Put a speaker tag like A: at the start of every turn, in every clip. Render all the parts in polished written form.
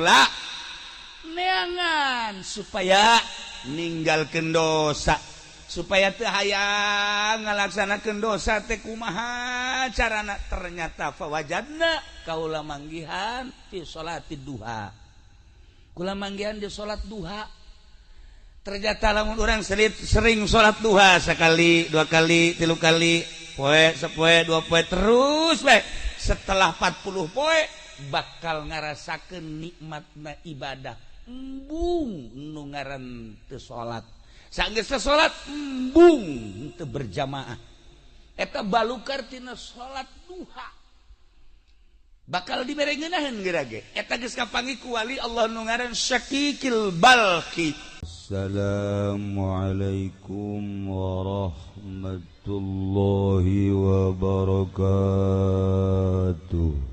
A: Kaula neangan supaya ninggalkeun dosa, supaya teu hayang ngalaksanakeun dosa teh kumaha carana? Ternyata fawajadna, kaula manggihan fi sholati duha, kula manggihan di salat duha. Ternyata lamun orang sering salat duha, sekali, dua kali, tilu kali, poe sapoe, dua poe, terus bae, setelah 40 poe bakal ngarasakeun nikmatna ibadah. Embung nu ngaran teu salat, sanggeus teu salat embung teu berjamaah. Eta balukar tina salat duha bakal dibere ngeunaheun geura ge. Eta geus kapanggih ku wali Allah nu ngaran Syakikil Balki.
B: Assalamualaikum warahmatullahi wabarakatuh.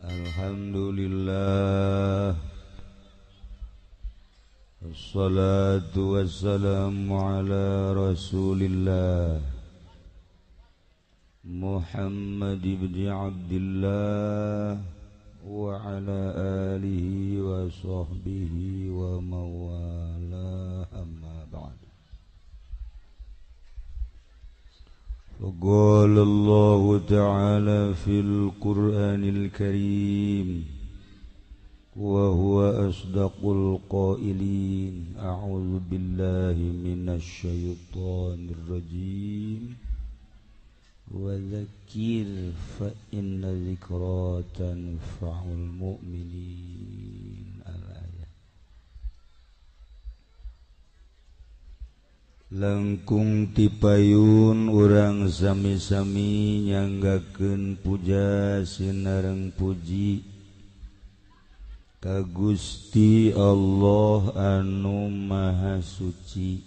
B: Alhamdulillah, wassalatu wassalamu ala rasulillah Muhammad ibn Abdullah wa ala alihi wa sahbihi wa mawala, amma ba'd. فقال الله تعالى في القرآن الكريم وهو أصدق القائلين: أعوذ بالله من الشيطان الرجيم وذكر فإن ذكرى تنفع المؤمنين. الآية. Langkung tipayun urang sami-sami nyanggakeun puja sinareng puji ka Gusti Allah anu Maha Suci,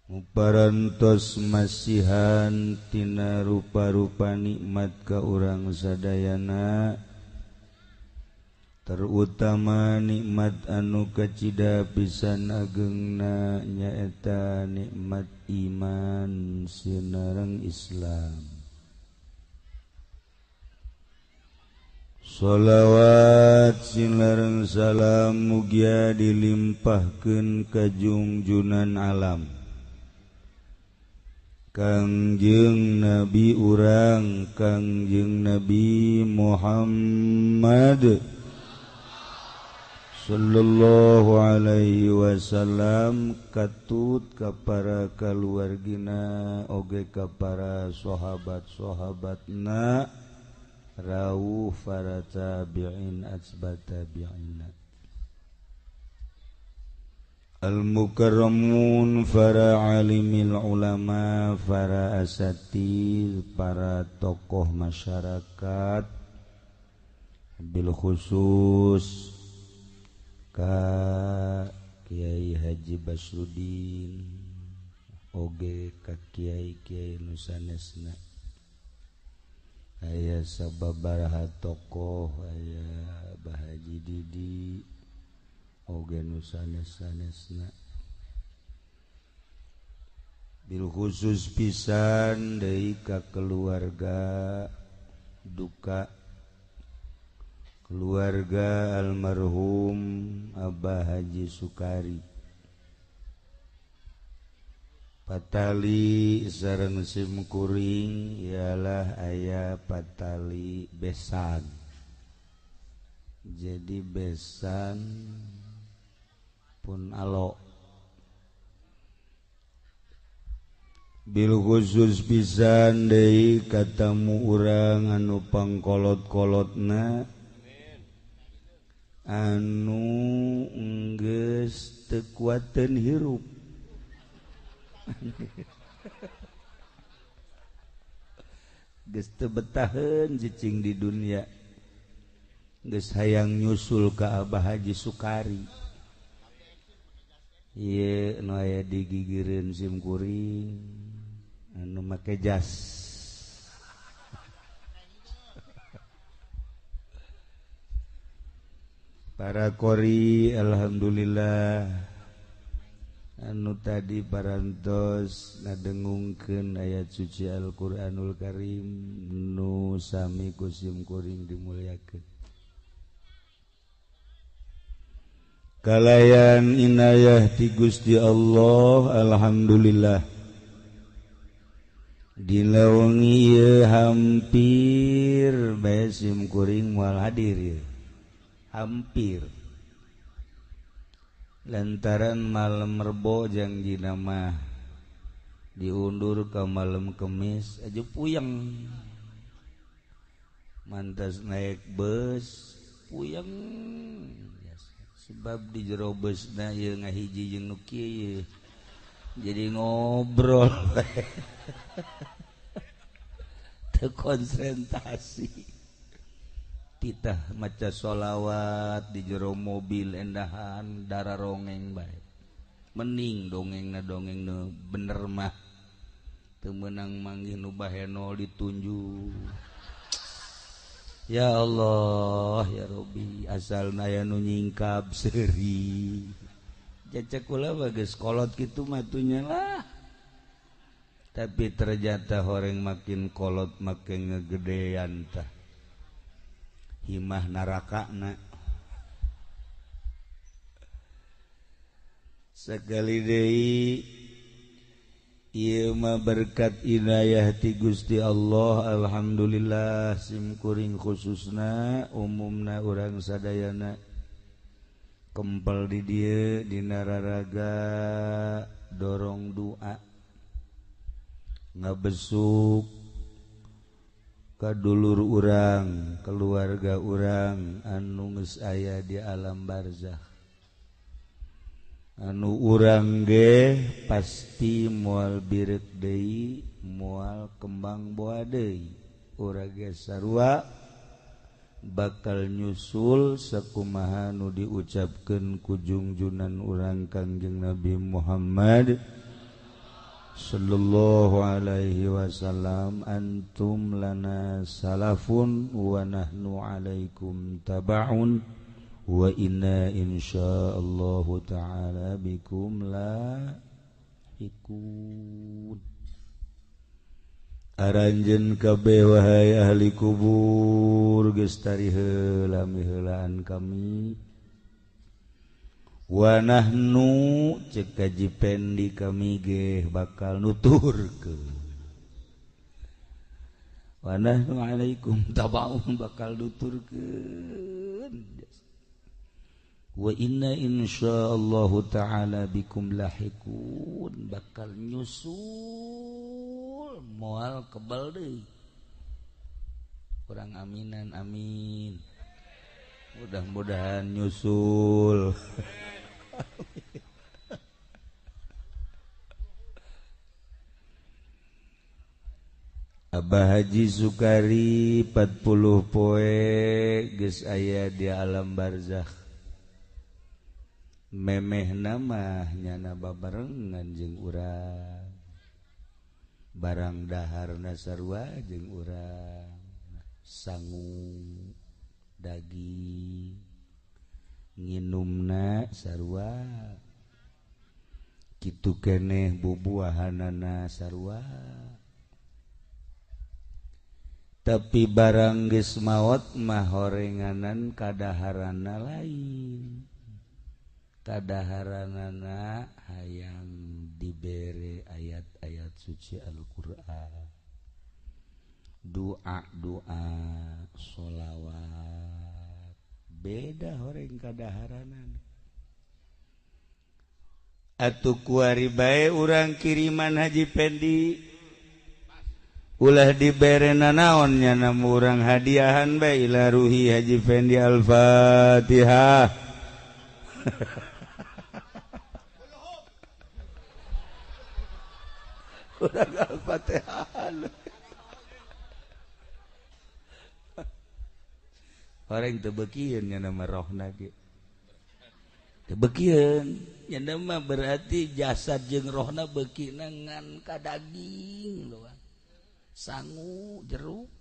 B: muparantos masihan tina rupa-rupa nikmat ka urang sadayana, terutama nikmat anu kacida pisan agengna nyaeta nikmat iman sinareng Islam. Sholawat sinareng salam mugia dilimpahkeun ka junjunan alam Kangjeng Nabi urang, Kangjeng Nabi Muhammad sallallahu alaihi wasallam, katut ka para kaluargina oge ka para sahabat-sahabatna, rawuh para tabi'in atsba tabi'ina, al-mukarramun, para alimil ulama, para asatidz, para tokoh masyarakat, bil khusus ka Kiai Haji Basrudin oge ka kiai-kiai nu sanesna. Aya sababaraha tokoh, aya Bah Haji Didi oge nu sanes-sanesna. Bil khusus pisan deui ka keluarga duka, keluarga almarhum Abah Haji Sukari, patali sareng simkuring ialah aya patali besan. Jadi besan pun alok. Bil khusus pisan deui katamu urang anu pangkolot-kolotna anu enggeus teu kuateun hirup. Geus teu betaheun cicing di dunia, geus hayang nyusul ka Abah Haji Sukari. Ieu nu aya di gigireun simkuring anu make jas. Para qori alhamdulillah Anu tadi parantos ngadengungkeun ayat suci Al-Qur'anul Karim nu sami ku sim kuring dimuliakeun. Kalayan inayah ti Gusti Allah, alhamdulillah. Dina wengi ieu hampir bae sim kuring moal hadir ieu. Hampir. Lantaran malam Rebo jangjina mah diundur ke malam Kemis aja puyeng, mantas naik bus puyeng sebab di jero busna ieu ngahiji jeung nu kieu jadi ngobrol teu konsentrasi. Titah maca sholawat di jero mobil endahan darah rongeng bae mening dongengna dongengna bener mah teu meunang manggih nu baheno ditunjuk. Ya Allah ya Rabbi, asalna aya nu nyingkap seuri cecek kula mah geus kolot kitu mah atunya lah, tapi ternyata horeng makin kolot makin ngegedean tah himah narakana. Sekali deui ieu mah berkat inayah ti Gusti Allah, alhamdulillah sim kuring khususna umumna urang sadayana kempel di dieu dina raraga dorong doa ngabesuk kadulur urang, keluarga urang anu geus aya di alam barzakh, anu urang ge pasti moal bireuk deui, moal kembang boa deui, urang ge sarua bakal nyusul sakumaha nu diucapkeun ku jungjunan urang Kangjeng Nabi Muhammad sallallahu alaihi wasallam, antum lana salafun wa nahnu alaikum tabaun wa inna insyaallahu ta'ala bikum la ikun. Aranjeun kabeh wahai ahli kubur geus tari heula miheulaan kami wa nahnu cek kaji pendi kami ge bakal nuturkeun wa nahnu alaikum tabaun bakal nuturkeun wa inna insyaallahu ta'ala bikum lahiqun bakal nyusul moal kebal deui kurang aminan amin mudah-mudahan nyusul. Abah Haji Sukari 40 poe geus aya di alam barzakh, memehna mah nyana babarengan jeung urang, barang daharna sarua jeung urang, sangu daging nginumna sarua kitu keneh bubuahanana sarua, tapi barang geus maot mah horenganan kadaharana lain, kadaharanana hayang dibere ayat-ayat suci Al-Qur'an, doa-doa, sholawat, beda horeng kadaharanan. Atuh kuari bae urang kiriman Haji Pendi ulah dibere nanaon nya namu urang hadiahan bae ila ruhi Haji Pendi Al-Fatihah. Urang Al-Fatihah. Orang teu beukieun nya nama rohna ge. Teu beukieun nya mah berarti jasad jeung rohna beukina ngan ka daging doang. Sangu jeruk.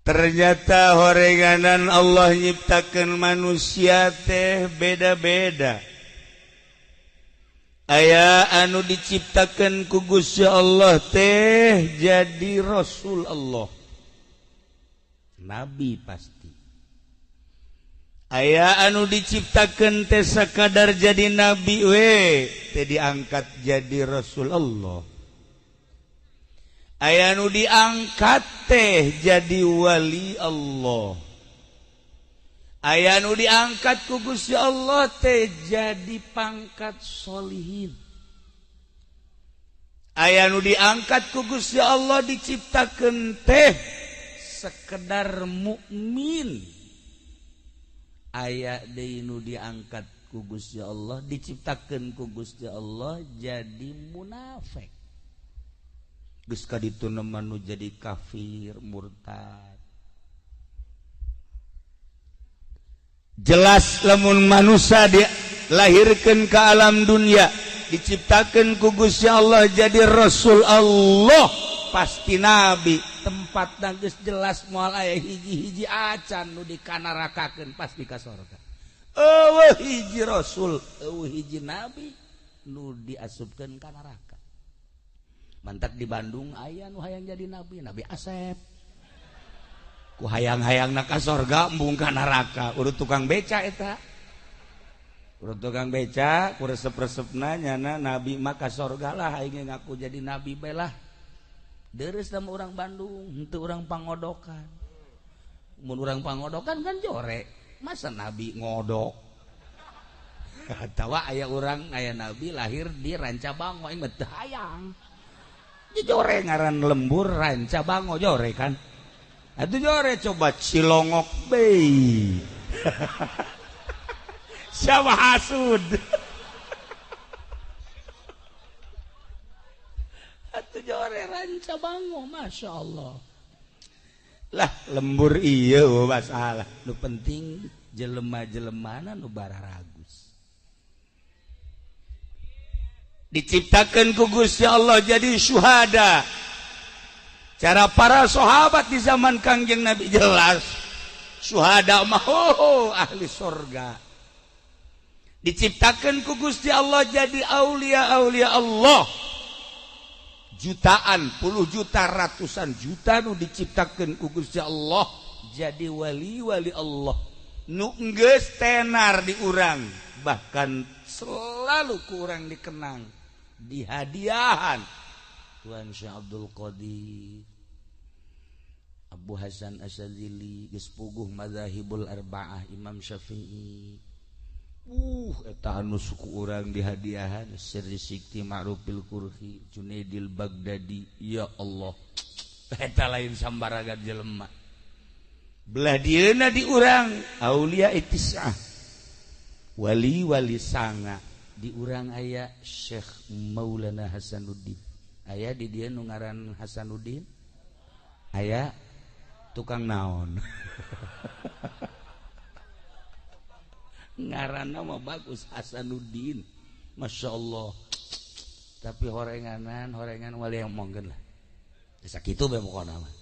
B: Ternyata horenganan Allah nyiptakeun manusia teh beda-beda. Aya anu diciptakeun ku Gusti Allah teh jadi Rasul Allah, nabi pasti. Aya anu diciptakeun teh sakadar jadi nabi we, teh diangkat jadi Rasul Allah. Aya nu diangkat teh jadi wali Allah. Aya nu diangkat ku Gusti Allah teh jadi pangkat solihin. Aya nu diangkat ku Gusti Allah diciptakeun teh sekedar mukmin. Aya deui nu diangkat ku Gusti Allah diciptakeun ku Gusti Allah jadi munafik. Geus kaditu nu jadi kafir murtad. Jelas lamun manusia dilahirkeun ke alam dunia, diciptakeun ku Gusti Allah jadi Rasul Allah, pasti nabi. Tempat geus jelas moal aya hiji-hiji acan nu dikanarakakeun pasti ka sorga. Eueuh hiji rasul, eueuh hiji nabi nu diasupkeun ka neraka. Mantak di Bandung aya nu hayang jadi nabi, Nabi Asep. Ku hayang-hayangna ka sorga embung ka neraka, urut tukang beca eta. Urut tukang beca, ku resep-resepna nyana nabi mah ka sorga lah, aing ngaku jadi nabi bae lah. Deres sama orang Bandung, henteu urang pangodokan. Mun urang pangodokan kan jore, masa nabi ngodok? Atawa aya urang aya nabi lahir di Rancabango, aing mah teu hayang. Jore ngaran lembur Rancabango jore kan. Atuh jore coba Cilongok be. Siapa hasud? Atuh jore Rancabango, Masya Allah. Lah lembur iya masalah. Nu penting jelema-jelemana nu bararagus. Diciptakan ku Gusti Allah jadi syuhada. Cara para sahabat di zaman Kangjeng Nabi jelas syuhada mah ahli sorga. Diciptakan ku Gusti Allah jadi aulia-aulia Allah. Jutaan, puluh juta, ratusan juta nu diciptakan ku Gusti Allah jadi wali-wali Allah. Nu geus tenar di urang, bahkan selalu kurang dikenang, dihadiahan Tuhan Syekh Abdul Qadir, Abu Hasan Asyadzili, geus puguh madzahibul arba'ah, Imam Syafi'i. Eta anu suku urang dihadiahan Sirri Sikti Ma'rufil Kurhi, Junaidil Baghdadi. Ya Allah, eta lain sambaraga jelema. Belah dieuna di urang aulia itis'ah, wali-wali sanga. Di urang aya Syekh Maulana Hasanuddin. Aya di dieu nu ngaran Hasanuddin? Aya tukang naon? Ngaranna mah bagus Hasanuddin. Masya Allah. Tapi horenganan, horengan wali yang mongkeun lah. Sakitu bae pokona mah.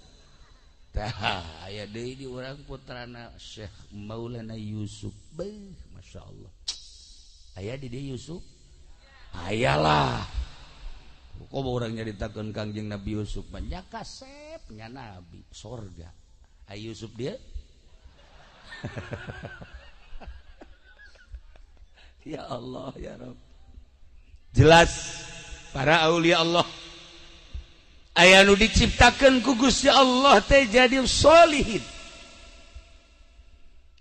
B: Tah, aya deui di urang putrana Syekh Maulana Yusuf. Beuh, Masya Allah. Aya di dieu Yusuf? Ayalah. Kok urang nyaritakeun Kangjeng Nabi Yusuf banyak kasepnya nabi sorga. Aya Yusuf dia? Ya Allah ya Rabb. Jelas para aulia Allah aya nu diciptakeun ku Gusti Allah teh jadi solihin.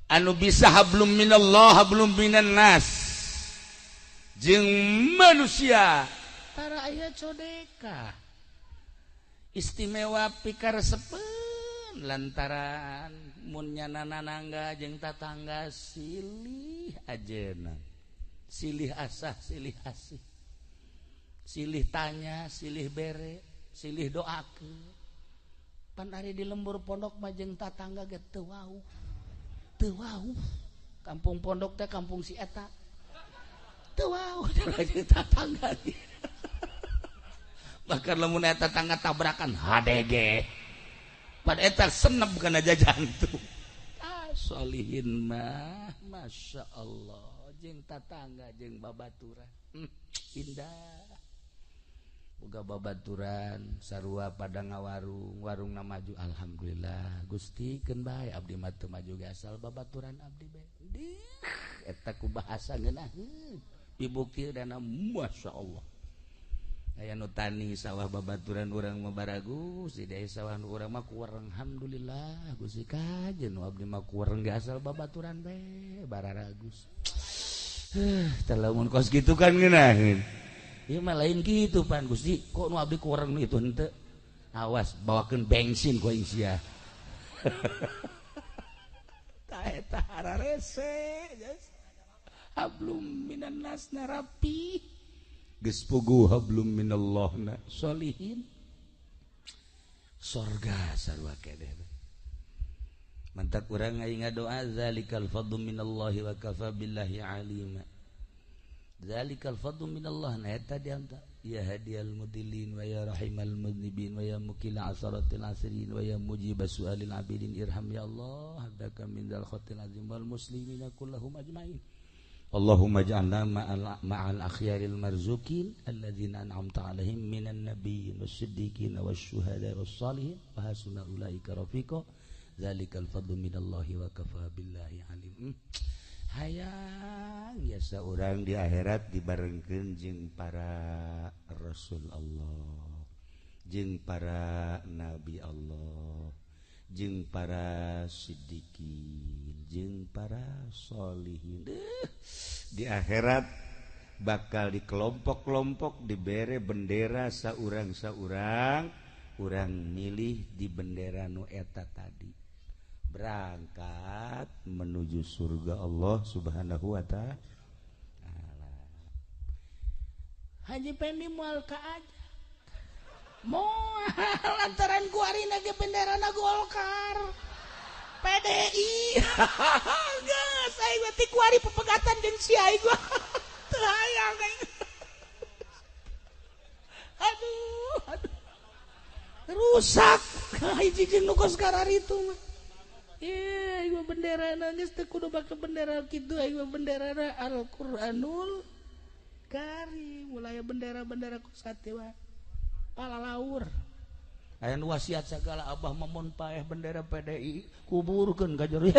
B: Anu bisa hablum minallah hablum minan nas. Jeung manusia tara aya codeka. Istimewa pikaresepeun lantaran mun nyana nanangga jeung tatangga silih ajeuna. Silih asah, silih asih. Silih tanya, silih bere, silih doakeun. Pan ari di lembur pondok mah jeung tatangga ge teu wauh. Teu wauh. Kampung pondok teh kampung si eta. Teu wauh jeung tatangga. Bahkan lamun eta tetangga tabrakan HDG.
A: Pada eta senep kana jantung. Ah, solihin mah Masya Allah, jeung tatangga jeung babaturan. Indah. Boga babaturan sarua pada ngawarung, warungna maju, alhamdulillah. Gusti keun bae abdi mah teu maju ge asal babaturan abdi bae. Eta ku bahasa ngeunaheun. Dibukti dana Masya Allah. Aya nu tani sawah babaturan urang mah baragus, di desa sawah nu urang mah kuwereng, alhamdulillah. Gusti kajen nu abdi mah kuwereng ge asal babaturan bae bararagus. Tah lamun kos kitu kan ngeunaheun. Ieu mah lain kitu pan Gusti, kok nu abdi kuwereng nu itu henteu. Awas bawakeun bensin ku aing sia. Tah eta hararese. Hablum minan nas narapi. Geus puguh hablum minallah na solihin. Sorga sarua keneh. Mantak urang aing ngadoa zalikal fadlu minallahi wa kafa billahi alima. Zalikal fadlu minallah na eta dianta ya hadiyal mudillin wa ya rahimal mudnibin wa ya mukila asaratil asirin wa ya mujibas sualil abidin irham ya Allah abdaka min dzal khatil azim wal muslimina kullahum ajmain. Allahumma ij'alna ma'al akhyaril marzukin alladzina an'amta 'alaihim minan nabiyyin was-siddiqin wasyuhada was-salihin wa hasuna ulaika rafiqa. Zalikal fadlu minallahi wa kafa billahi alim. Hayang biasa orang di akhirat dibarengkeun jeung para rasul Allah, jeung para nabi Allah, jeung para siddiqin, jeung para sholihin. Di akhirat bakal di kelompok-kelompok dibere bendera saurang-saurang, urang milih di bendera nu eta tadi. Berangkat menuju surga Allah Subhanahu wa ta'ala. Haji Pendi moal ka aja. Moal lantaran kuarina ge benderana Golkar. PDI. Geus aing mah ti kuari pepegatan jeung si aing gua. Teu hayang aing. Aduh, aduh. Rusak hiji jeung nu kos kararitu mah. Ih, aing mah benderana geus teu kudu bake bendera kitu, aing mah benderana Al-Qur'anul Karim. Mulai bendera-bendera kos hati mah palalaur. Aya nu wasiat sagala abah mamon paeh bendera PDI kuburkeun ka jero.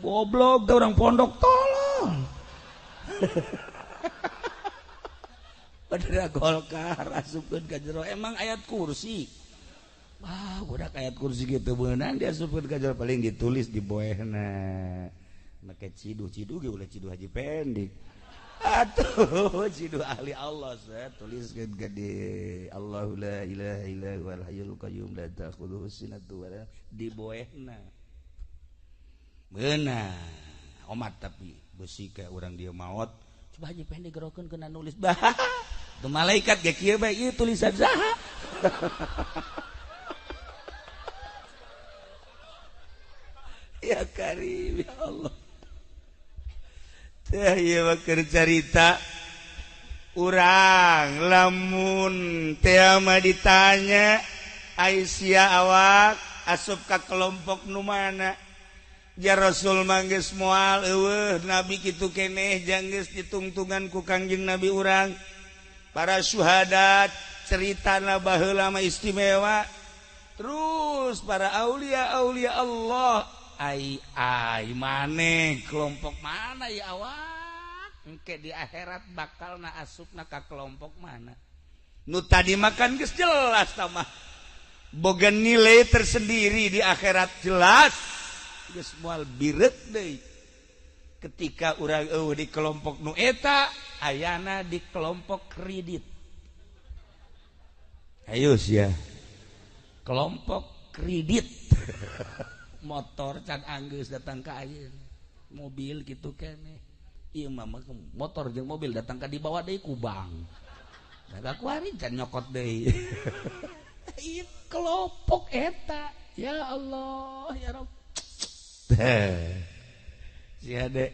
A: Goblok teh urang pondok tolong. Bendera Golkar asupkeun ka jero, emang ayat kursi. Wah, budak ayat kursi gitu beunang diasupkeun ka jero, paling ditulis di boehna. Make ciduh-ciduh ge ulah ciduh Haji Pendik. Atuh ciduh ahli Allah saya tuliskeun gede. Allahu la ilaha illa huwal hayyul qayyum la ta'khudhuhu sinatun wa la di boehna. Beunang omat tapi besi ka urang dieu maot. Coba Haji Pendik gerokeun kena nulis. Bah. Tu malaikat ge kieu bae ieu tulisan saha? Ya Karim ya Allah. Teh ieu mah keur carita urang lamun teh mah ditanya ai sia awak asup ka kelompok nu mana? Ja Rasul mah geus moal eueuh nabi kitu keneh jang geus ditungtungan ku Kangjeng Nabi urang. Para syuhada ceritana baheula mah istimewa. Terus para aulia-aulia Allah ai ai maneh kelompok mana ya awak engke di akhirat bakal na asupna ka kelompok mana nu tadi makan geus jelas tah mah boga nilai tersendiri di akhirat jelas geus moal bireuk deui ketika urang eueuh di kelompok nu eta ayana di kelompok kredit. Ayo sia kelompok kredit. Motor can anggeus datang ka ayeuna, mobil kitu keneh. Ieu mah motor jeung mobil datang ka dibawa deui ku bank. Da kuari can nyokot deui. Ieu kelompok eta. Ya Allah, ya Rabb. Sia de.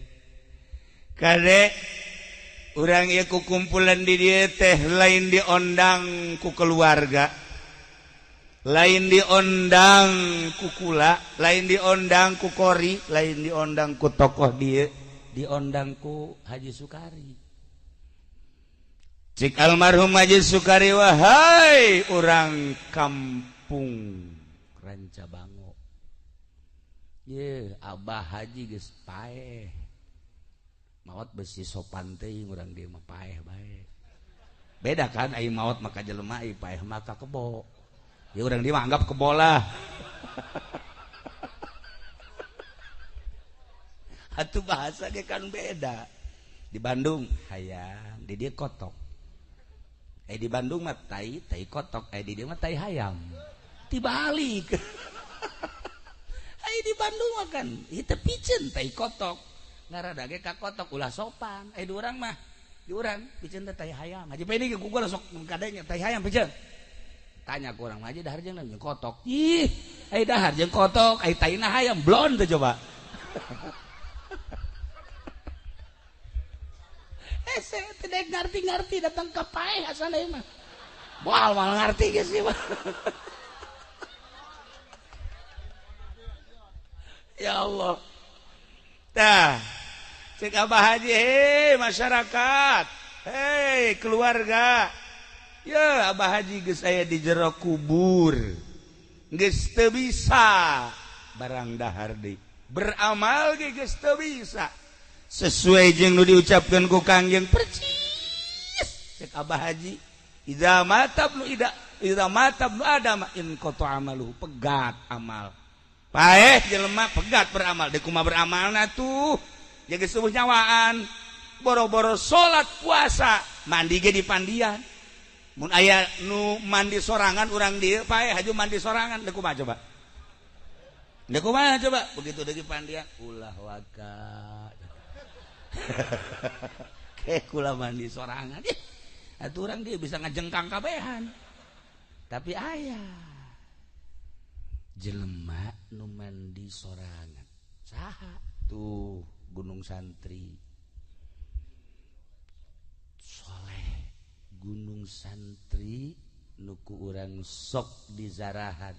A: Kade urang ieu ku kumpulan di dieu teh lain diondang ku keluarga. Lain diondang ku kula, lain diondang ku kori, lain diondang ku tokoh dia, diondang ku Haji Sukari. Cik almarhum Haji Sukari, wahai orang kampung Ranca Bango, ye Abah Haji geus paeh, maot besi sopan teuing urang dieu mah paeh bae. Beda kan ai maot maka jelema, ai paeh maka kebo. Ya urang dia anggap kebo lah. Atuh bahasa ge kan beda. Di Bandung hayam, di dieu kotok. Di Bandung mah tai, tai kotok, di dieu mah tai hayam. Dibalik. Ai di Bandung mah kan ieu teh piceun tai kotok. Ngarada ge ka kotok ulah sopan. Di urang mah, di urang piceun teh tai hayam. Haji Peni ge ku gua sok kadenya tai hayam piceun. Tanya ku urang mah aja dahar jeung kotok. Ih, ai dahar jeung kotok, ai taina hayam blon teh coba. Saya tidak ngerti-ngerti datang ke paeh asana ieu mah. Moal moal ngerti geus ieu mah. Ya Allah. Tah, cek Abah Haji, hei masyarakat, hei keluarga. Ya Abah Haji geus aya di jero kubur. Geus teu bisa barang dahar deui. Beramal ge geus teu bisa. Sesuai jeung nu diucapkeun ku Kangjeng percis. Cek Abah Haji, idza mata ibnu ida, idza mata ibnu adam in qata amaluhu, pegat amal. Paeh jelema pegat beramal, deui kumaha beramalna tuh? Jeung geus eueuh nyawaan. Boro-boro salat puasa, mandi ge di pandian. Mun aya nu mandi sorangan urang dieu paeh haju mandi sorangan deui kumaha coba? Deui kumaha coba? Begitu deui pandian ulah waka. Kayak kula mandi sorangan. Ih, atuh urang dieu bisa ngajengkang kabehan. Tapi aya jelema nu mandi sorangan. Saha? Tuh Gunung Santri. Soleh Gunung Santri nu ku urang sok dizarahan.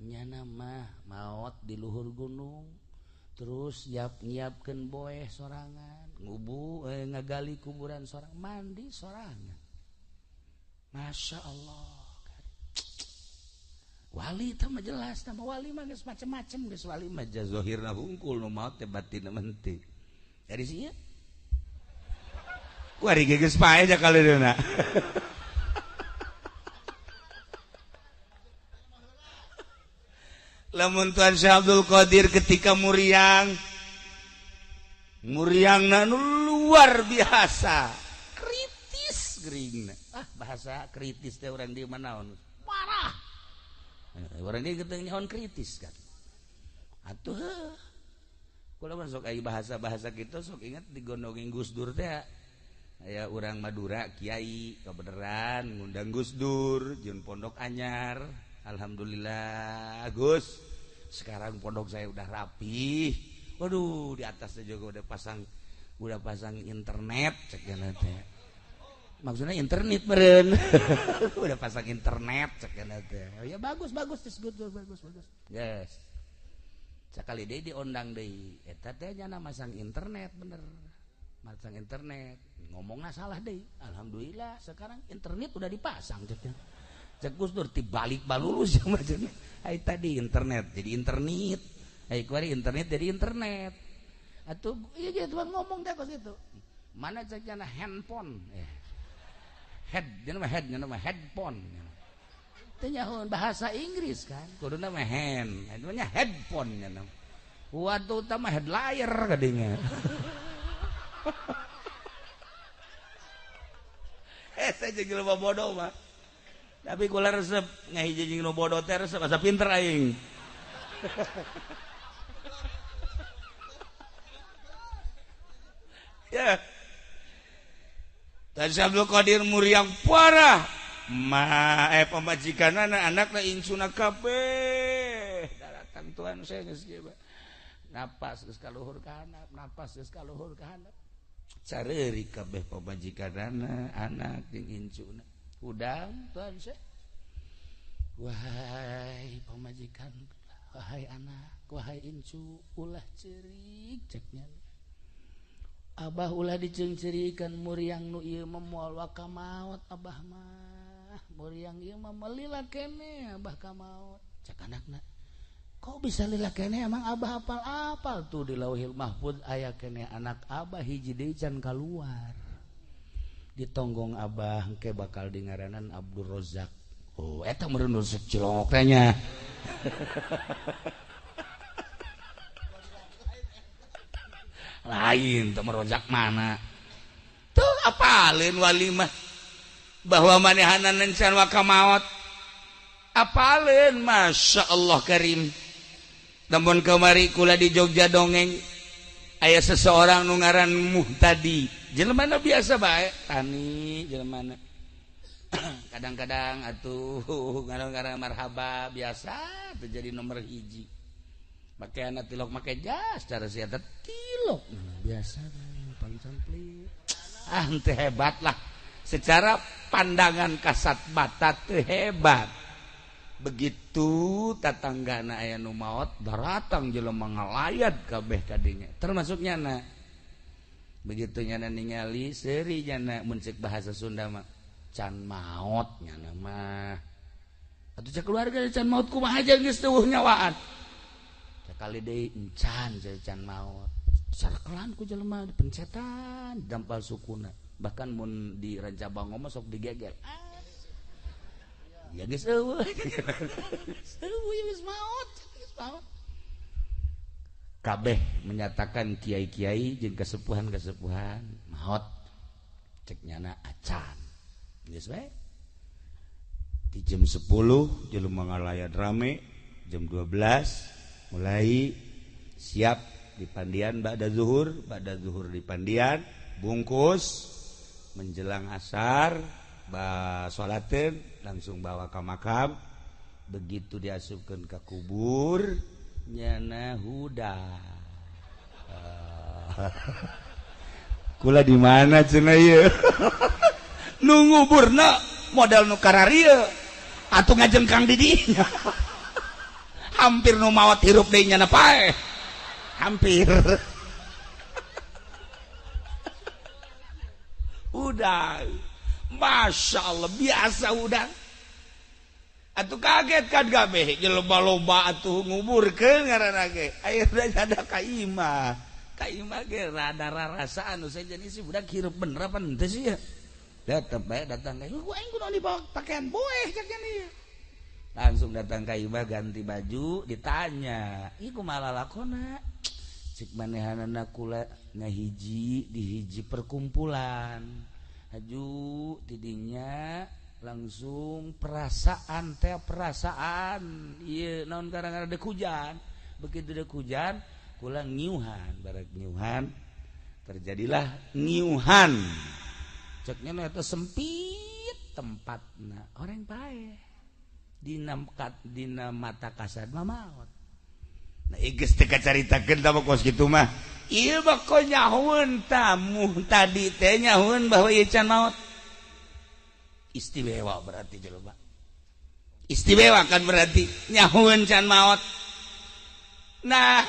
A: Nyana mah maot di luhur gunung, terus nyiapkeun boeh sorangan, ngubu ngagali kuburan sorang, mandi sorangan. Masya Allah. Wali teh mah jelas, tah wali mah geus macem-macem, geus wali mah zahirna hungkul nu maot teh batinna mah henteu. Dari sia kuari ge geus paeh ja kaleunna. Lamun Tuan Syekh Abdul Qadir ketika muriang, muriangna nu luar biasa, kritis geuringna. Ah, bahasa kritis teh urang di manaon? Parah. Urang di geteng nyaon kritis kan. Atuh heuh. Kula mah sok aya bahasa-bahasa kitu sok inget digondongin Gus Dur teh. Aya urang Madura kiai kebeneran ngundang Gus Dur jeung pondok anyar. Alhamdulillah Gus, sekarang pondok saya udah rapi. Waduh, di atasnya juga udah pasang internet cek teh. Maksudnya internet meureun. Udah pasang internet cek teh. Ya bagus bagus, it's good, bagus bagus. Yes. Sakali deui diondang deui. Eta teh nya masang internet bener. Masang internet, ngomongna salah deui. Alhamdulillah sekarang internet udah dipasang cek. Cek Gus Dur dibalik balulus yang macam ai tadi internet jadi internet, ai kuari internet jadi internet. Atuh ieu ge tuang ngomong teh kos kitu. Mana cek nya handphone? Head, nya mah head, nya mah headphone. Teu nyahoan bahasa Inggris kan, kuduna mah hand, nya headphone nya. Waduh tah mah headliner kadinya. Saya jeung jelema bodoh mah. Tapi kula resep ngahiji jeung nu bodoh teh resep asa pinter aing. Ya. Tan Abdul Qadir muriang parah. Ma pamajikanana anakna insuna kabeh. Datang tuan saya geus kieu. Napas geus ka luhur ka handap, napas geus ka luhur ka handap. Careuri kabeh pamajikanana, anak jeung incuna. Hudang tuan saya. Wahai pamajikan, wahai anak, wahai incu, ulah cerik ceknya. Abah ulah diceungceurikan muriang nu ieu mah moal waka maot abah mah. Muriang ieu mah melila kene abah ka maot. Cek anakna, kok bisa lila kene emang abah apal-apal tuh di Lauhil Mahfud aya kene anak abah hiji deui can kaluar. Ditonggong abah engke bakal dingaranan Abdul Rozak. Oh, eta meureun resep cilongok teh nya. Lain teu merojak mana. Tuh apaleun wali mah bahwa manehanan encan waka maot. Apaleun Masya Allah Karim. Namun kamari kula di Jogja dongeng aya seseorang nu ngaran Muhtadi. Jelema biasa bae, tani jelema. Kadang-kadang atuh kadang-kadang marhaba biasa terjadi nomor hiji. Make anak tilok make jas cara sia tilok biasa pancamplih. Ah teu hebat lah. Secara pandangan kasat mata teu hebat. Begitu tatanggana aya nu maot daratang jelema ngalayat kabeh kadinya. Termasuk nyana. Begitu nyana ningali seuri nyana mun ceuk bahasa Sunda mah can maot nyana mah. Atuh cek keluarga can maot kumaha aja geus teueuh nyawaan. Cakali deui encan can maot. Sarkelan ku jelema dipencetan dampal sukuna. Bahkan mun di Rancabango mah sok digegel. Ya geus eueuh. Eueuh geus maot, geus maot. Kabeh menyatakan kiai-kiai jeung kesepuhan-kesepuhan maot. Cek nyana acan. Geus we. Di jam 10 jelema ngalayat rame, jam 12 mulai siap di pandian ba'da zuhur di pandian, bungkus menjelang asar, ba salateun langsung bawa ke makam. Begitu diasupkeun ke kubur nyana huda. Kula di mana cenah ieu? Nu nguburna modal nu kararieu atuh ngajengkang di dinya. Hampir nu maot hirup deui nyana paeh. Hampir. Udah. Masya Allah biasa udah. Atuh kaget kan kabeh jelema loba atuh nguburkeun ngaranna ge. Ayeuna ada ka imah. Ka imah ge rada rarasaan nu sejen isi budak hirup bener apa henteu sih ya. Tetep bae datang ka imah, aing kudu dibawa pakaian boeh cek nya. Langsung datang ka imah ganti baju ditanya, "Ih kumaha lalakona?" Cek manehanana kula ngahiji di hiji perkumpulan. Haju tidinya langsung perasaan teh perasaan ieu naon gara-gara dek hujan. Begitu dek hujan kula ngiuhan, barek ngiuhan terjadilah ngiuhan. Ceknya eta sempit tempatna orang paeh dina dina mata kasar mah maot. Nah geus teu kacaritakeun tah kos kitu mah. Ieu mah ko nyahueun tamu tadi teh nyahueun bahwa ieu can maot. Istimewa berarti jelema. Istimewa kan berarti nyahueun can maot. Nah,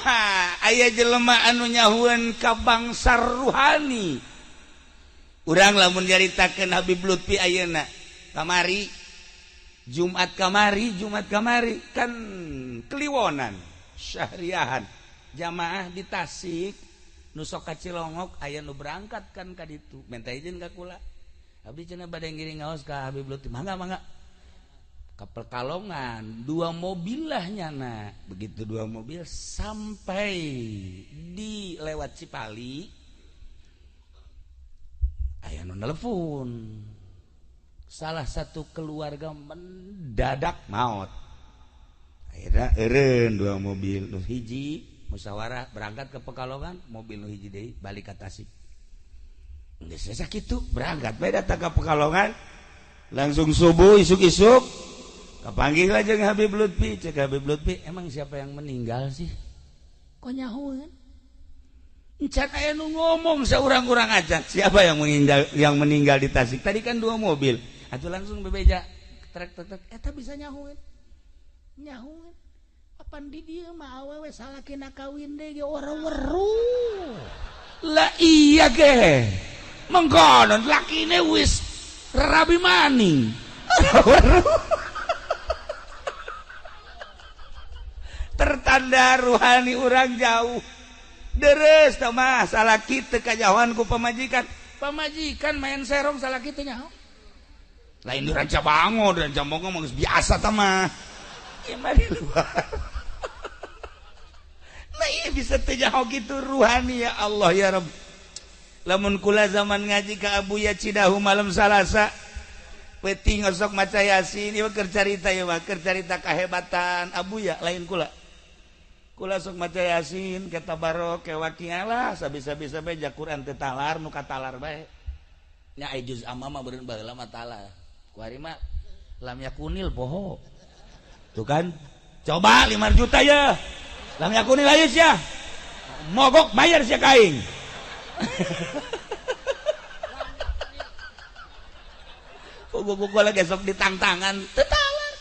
A: aya jelema anu nyahueun ka bangsa ruhani. Urang lamun nyaritakeun Habib Lutfi ayeuna kamari Jumat kamari kan kliwonan syahriahan jamaah di Tasik nu sok ka Cilongok aya nu berangkat kan ka ditu minta izin ka kula abdi cenah bade ngiring ngaos ka Habib Lutfi mangga mangga ka Pekalongan dua mobil lah nyana begitu dua mobil sampai di lewat Cipali aya nu nelpon salah satu keluarga mendadak maot akhirnya eureun dua mobil nu hiji musyawarah berangkat ke Pekalongan mobil nu hiji deui balik ka Tasik geus sakitu berangkat bae datang ke Pekalongan langsung subuh isuk-isuk kapanggih lah jeung Habib Lutfi cek Habib Lutfi emang siapa yang meninggal sih kok nyahueun encan aya nu ngomong saurang-urang aja siapa yang meninggal di Tasik tadi kan dua mobil atuh langsung bebeja trek trek eta bisa nyahueun Nyahoeun apan di dieu mah awewe salakina kawin deui ge ora weruh. Lah iya ge. Mengkonon lakine wis rabi maning. Tertanda ruhani urang jauh. Deres tah mah salaki teu kajahoan ku pamajikan. Pamajikan main serong salaki teu nyaho. Lain di Rancabango, di Rancabango mah geus biasa tah mah. Ieu mah di luar. Nah iya bisa teu nyaho kitu ruhani ya Allah ya Rabb. Lamun kula zaman ngaji ka Abuya Cidahu malam Salasa peuting osok maca Yasin ieu keur carita ieu mah keur carita kahebatan Abuya lain kula. Kula sok maca Yasin ke tabarok ke waqiah lah sabisa-bisa bae ja Quran teu talar nu katalar bae. Nya ai juz amma mah beureun baheula mah talar. Ku ari mah lam yakunil poho. Tuh kan? Coba 5 juta ya. Lam yakunil ayeuna sia. Mogok bayar sia ka aing. Gua lagi sok ditangtangan teu talar.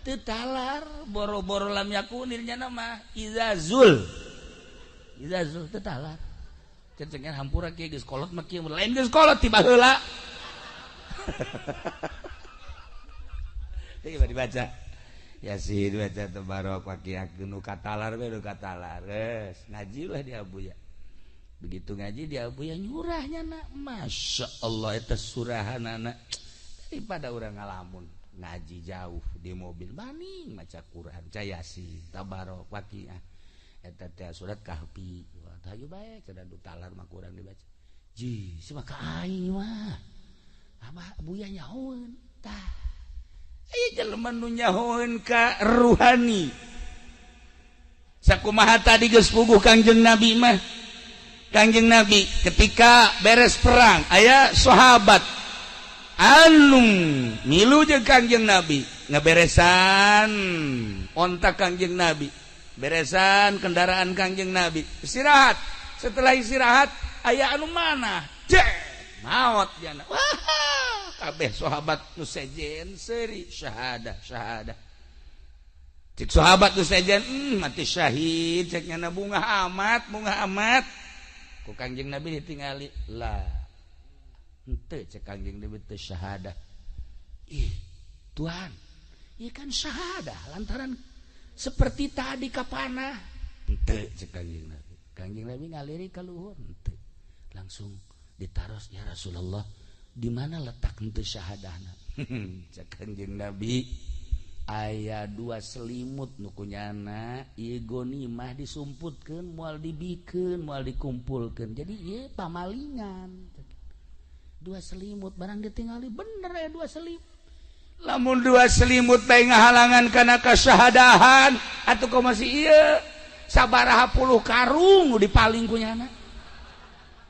A: Teu talar boro-boro lam yakunilnya nama izazul. Izazul teu talar. Cencengan hampura kieu geus kolot mah kieu lain geus kolot ti baheula. Teu dibaca. Yasin baca tabarok waqiah nu katalar we nu katalar. Geus ngaji lah di Abuya. Begitu ngaji di Abuya nyurahnya nak Masya Allah eta surahanana daripada urang ngalamun ngaji jauh di mobil maning maca Quran maca Yasin tabarok waqiah eta teh surat Kahfi wah hayu bae cenah du talar mah kurang dibaca ji sia ka aing mah abah Abuya nyahoeun tah aya jelema nu nyahoeun ka ruhani sakumaha tadi geus puguh Kangjeng Nabi mah. Kangjeng Nabi ketika beres perang aya sahabat anu milu jeung Kangjeng Nabi ngaberesan onta Kangjeng Nabi beresan kendaraan Kangjeng Nabi istirahat. Setelah istirahat aya anu mana maot jana wah kabeh sahabat nu sejen seuri syahadah syahadah cek sahabat nu sejen mati syahid cek nyana bunga amat bunga amat ku Kangjeng Nabi ditingali lah henteu cek Kangjeng Nabi teu syahadah. Ih Tuhan ieu kan syahadah lantaran seperti tadi kapanah henteu cek Kangjeng Nabi. Kangjeng Nabi ngaliri ka luhur henteu langsung ditaros ya Rasulullah di mana letak henteu syahadahna. Cek Kangjeng Nabi aya dua selimut nu kunyana ieu gonimah disumputkeun moal dibikeun moal dikumpulkeun jadi ieu pamalingan dua selimut barang ditingali bener ya dua selimut lamun dua selimut bae ngahalangan kana kasyahadahan atuh kok masih ieu sabaraha puluh karung nu dipaling kunyana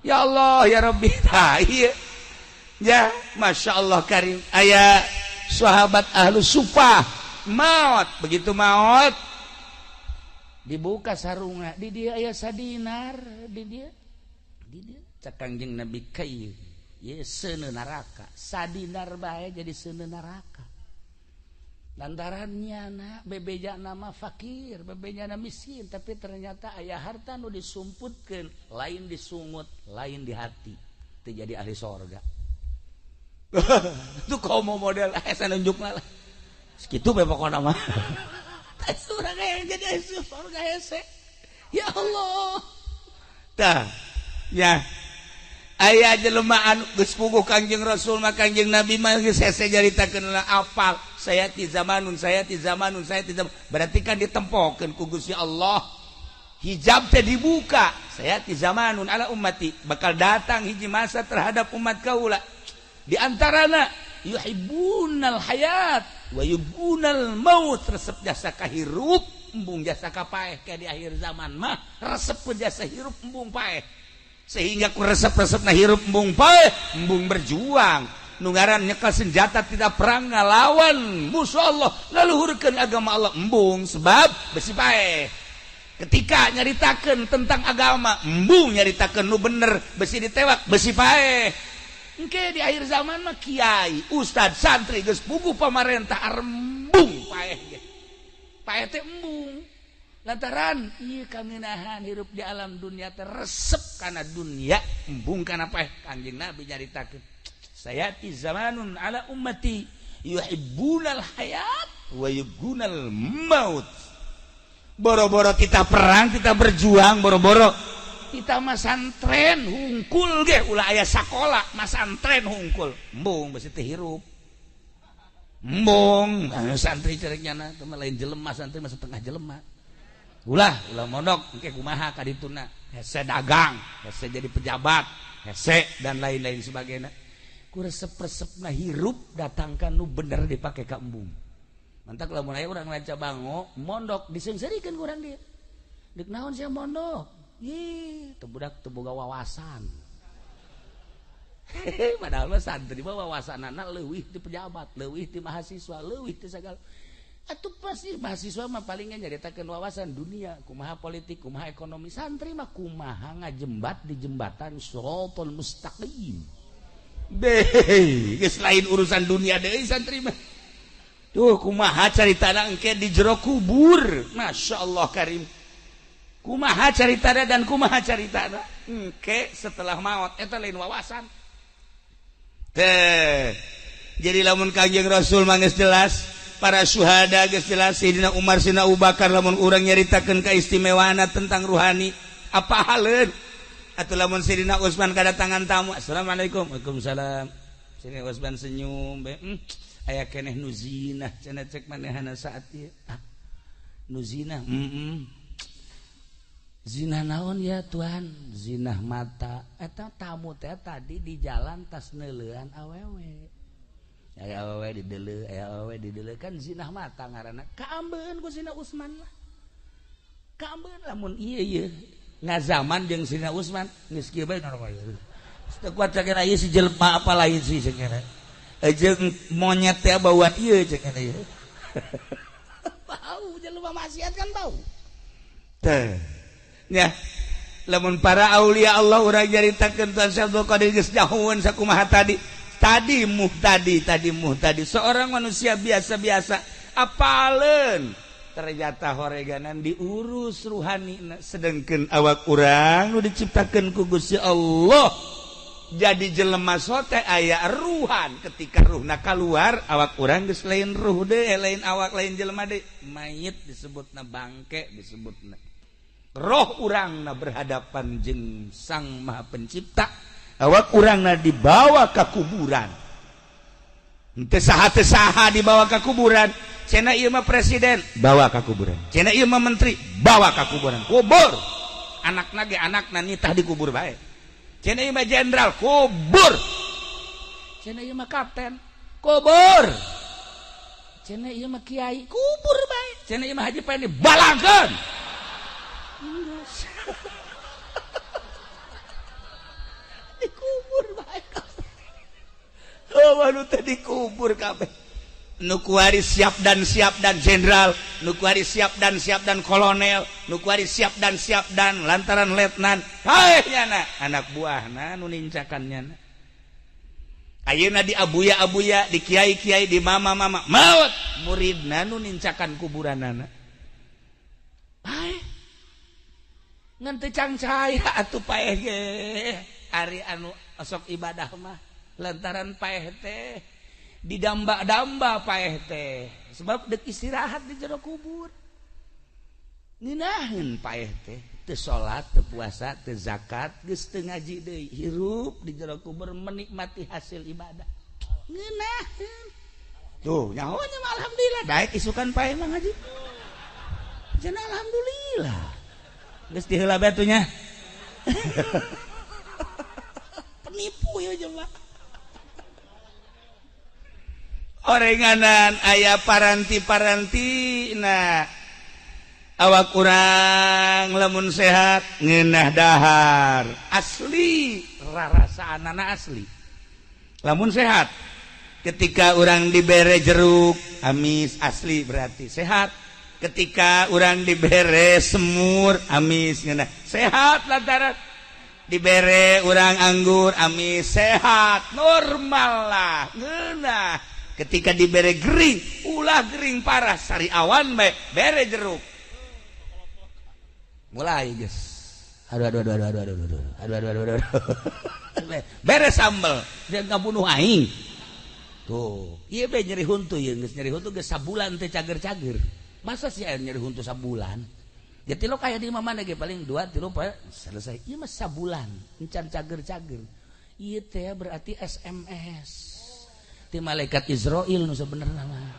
A: ya Allah ya Rabbi tah ieu ya Masya Allah karim aya sahabat ahlu sufah maut begitu maut dibuka sarungna di dia aya sadinar di dia cek Kangjeng Nabi kai ye seuneu neraka sadinar bae jadi seuneu neraka lantarannya na bebeja nama fakir bebeja nama miskin tapi ternyata aya harta nu disumputkeun lain disungut lain di hati teu jadi ahli sorga. Itu komo model saya nunjukna lah segitu bae pokona mah. Surga yang jadi surga hese. Ya Allah. Tah, ya. Aya jelema anu geus puguh Kangjeng Rasul mah Kangjeng Nabi mah geus hese nyaritakeun apal. Saya ti zamanun, saya ti zamanun, saya ti zaman. Berarti kan ditempokeun ku Gusti Allah. Hijab teh dibuka. Saya ti zamanun ala ummati. Bakal datang hiji masa terhadap umat kaula. Di antarana yuhibbunal hayat wa yubbunal maut resep jasa kahirup embung jasa kapaeh ke di akhir zaman mah resep jasa hirup embung paeh sehingga ku resep-resepna hirup embung paeh embung berjuang nu ngaran nyekel senjata tidak perang ngalawan musuh Allah ngaluhurkeun agama Allah embung sebab besi paeh ketika nyaritakeun tentang agama embung nyaritakeun nu bener besi ditewak besi paeh. Engke di akhir zaman mah kiai, ustad, santri geus puguh pamarentah arembung paeh ge. Paeh teh embung lantaran ieu kangenahan hirup di alam dunia teh resep kana dunia, embung kana paeh. Kanjeng Nabi nyaritakeun, sayati zamanun ala ummati yuhibbunal hayat wa yubghunal maut. Boro-boro kita perang, kita berjuang, boro-boro kita masantren hungkul ge, ulah aya sakola masantren hungkul, embung besi teh hirup. Embung santri cerek nyana teh lain jelema, santri mah setengah jelema. Ulah, ulah mondok engke kumaha kadituna, hese dagang, hese jadi pejabat, hese dan lain-lain sebagainya. Ku resep-resepna hirup datangkan nu bener dipake ka embung. Mantak lamun aya urang Ranca Bango mondok diseungseurikeun ku urang dieu. Deuk naon sia mondok? Ih, teu budak teu boga wawasan. Padahal mah santri mah wawasanana leuwih ti pejabat, leuwih ti mahasiswa, leuwih ti sagala. Atuh pasti mahasiswa mah palingnya nyaritakeun wawasan dunia, kumaha politik, kumaha ekonomi. Santri mah kumaha ngajembat di jembatan siratal mustaqim. Beh, geus lain urusan dunia deui santri mah. Tuh kumaha caritana engke di jero kubur. Masya Allah karim. Kumaha caritana dan kumaha caritana engke setelah maut, eta lain wawasan. Teh. Jadi lamun Kanjeng Rasul mah geus jelas, para syuhada geus jelas, Sayyidina Umar, Sayyidina Abu Bakar, lamun urang nyaritakeun keistimewaan tentang ruhani apa haleun. Atau lamun Sayyidina Utsman kedatangan tamu, assalamualaikum, waalaikumsalam. Sayyidina Utsman senyum be, aya keneh nu zinah cenah cek manehana saat ieu. Ah, nu zinah, Zina naon ya Tuhan? Zinah mata. Eta tamu teh tadi di jalan tas neuleuan awewe. Aya awewe dideuleu, aya awewe dideuleu, kan zinah mata ngaranna. Kaambeun ku Sina Utsman lah. Kaambeun lamun ieu ieu ngazaman jeung Sina Utsman geus kieu bae normal. Teu kuat cek ieu si jelema apa lain sih cek jeung monyet teh bauan ieu cek ieu. Bau jelema maksiat kan bau. Teh. Ya, lamun para aulia Allah urang nyaritakeun Tuan Syekh Abdul Qadir geus nyahoeun sakumaha tadi. Tadi muhtadi, tadi muhtadi, seorang manusia biasa-biasa apaleun ternyata horeganan diurus ruhani, sedangkan awak urang nu diciptakeun ku Gusti Allah jadi jelema sote aya ruhan. Ketika ruhna keluar, awak urang geus lain ruh deui, lain awak, lain jelema deui, mayit disebutna, bangke disebutna. Roh urangna berhadapan jeung Sang Maha Pencipta, awak urangna dibawa ke kuburan. Henteu saha teu saha dibawa ke kuburan. Cenah ieu mah presiden, bawa ke kuburan. Cenah ieu mah menteri, bawa ke kuburan, kubur. Anakna ge anakna nitah dikubur bae. Cenah ieu mah jenderal, kubur. Cenah ieu mah kapten, kubur. Cenah ieu mah kiai, kubur bae. Cenah ieu mah haji pae, balangkeun. Dikubur bae. Oh, anu teh dikubur kabeh. Nu kuari siap dan siap dan jenderal, nu kuari siap dan siap dan kolonel, nu kuari siap dan siap dan lantaran letnan. Paeh nyana anak buahna nu nincakan nyana. Ayeuna di abuya-abuya, di kiai-kiai, di mama-mama, maut muridna nu nincakan kuburanana. Paeh. Ngan teu cangcaya atuh paeh ge. Ari anu osok ibadah mah lantaran paeh teh didamba-damba paeh teh sebab dek istirahat di jero kubur. Ngeunaheun paeh teh, teu salat, teu puasa, teu zakat, geus teu ngaji deui, hirup di jero kubur menikmati hasil ibadah. Ngeunaheun. Tuh, nyaho nya mah alhamdulillah daek isukan paeh mah ngaji. Cenah alhamdulillah. Geus diheula bae atuh nya. Penipu ya jelema. Orenganan aya paranti-paranti. Nah, awak kurang lamun sehat ngeunah dahar asli, rarasaanana asli lamun sehat. Ketika orang dibere jeruk amis, asli berarti sehat. Ketika orang dibere semur amis, ngeunah sehat. Lantaran dibere orang anggur amis, sehat, normal lah, ngeunah. Ketika dibere gering, Ulah gering parah, sariawan bae bere jeruk. Mulai geus. Aduh aduh aduh aduh aduh aduh aduh aduh aduh aduh aduh. Bere sambel, dia ngabunuh aing. Tuh, ieu bae nyeri huntu ieu geus nyeri huntu geus sabulan teh cager-cager. Masa sih air nyeri huntu sabulan? Jadi lo kayak di mana ge paling 2 3 4 selesai. Ieu mah sabulan encan cager-cager. Ieu teh berarti SMS. Ti malaikat Israil nu sebenarnya mah.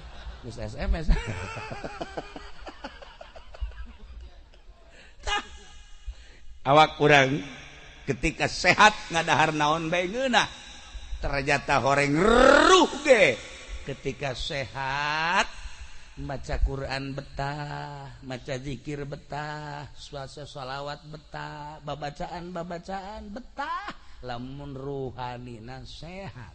A: Geus SMS. Tah. Awak urang ketika sehat ngadahar naon bae ngeunah. Ternyata horeng ruh ge ketika sehat maca Quran betah, maca zikir betah, suasa sholawat betah, babacaan-babacaan betah, lamun ruhanina sehat.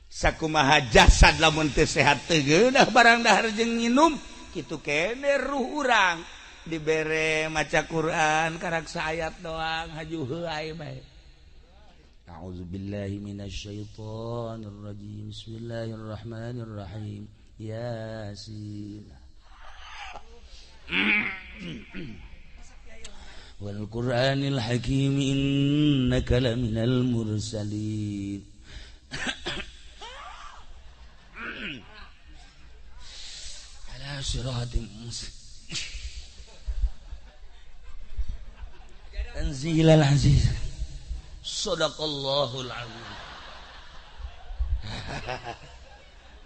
A: Sakumaha jasad lamun teu sehat teu geunah barang dahar jeung nginum, kitu kene ruh urang dibere maca Quran karak saayat doang haju heuay bae. A'udzubillahi minasyaitonir rajim. Bismillahirrahmanirrahim. Yasin wal Qur'anil Hakim innaka laminal mursalin ala siratim mustaqim tanzilal aziz sadaqallahul azim.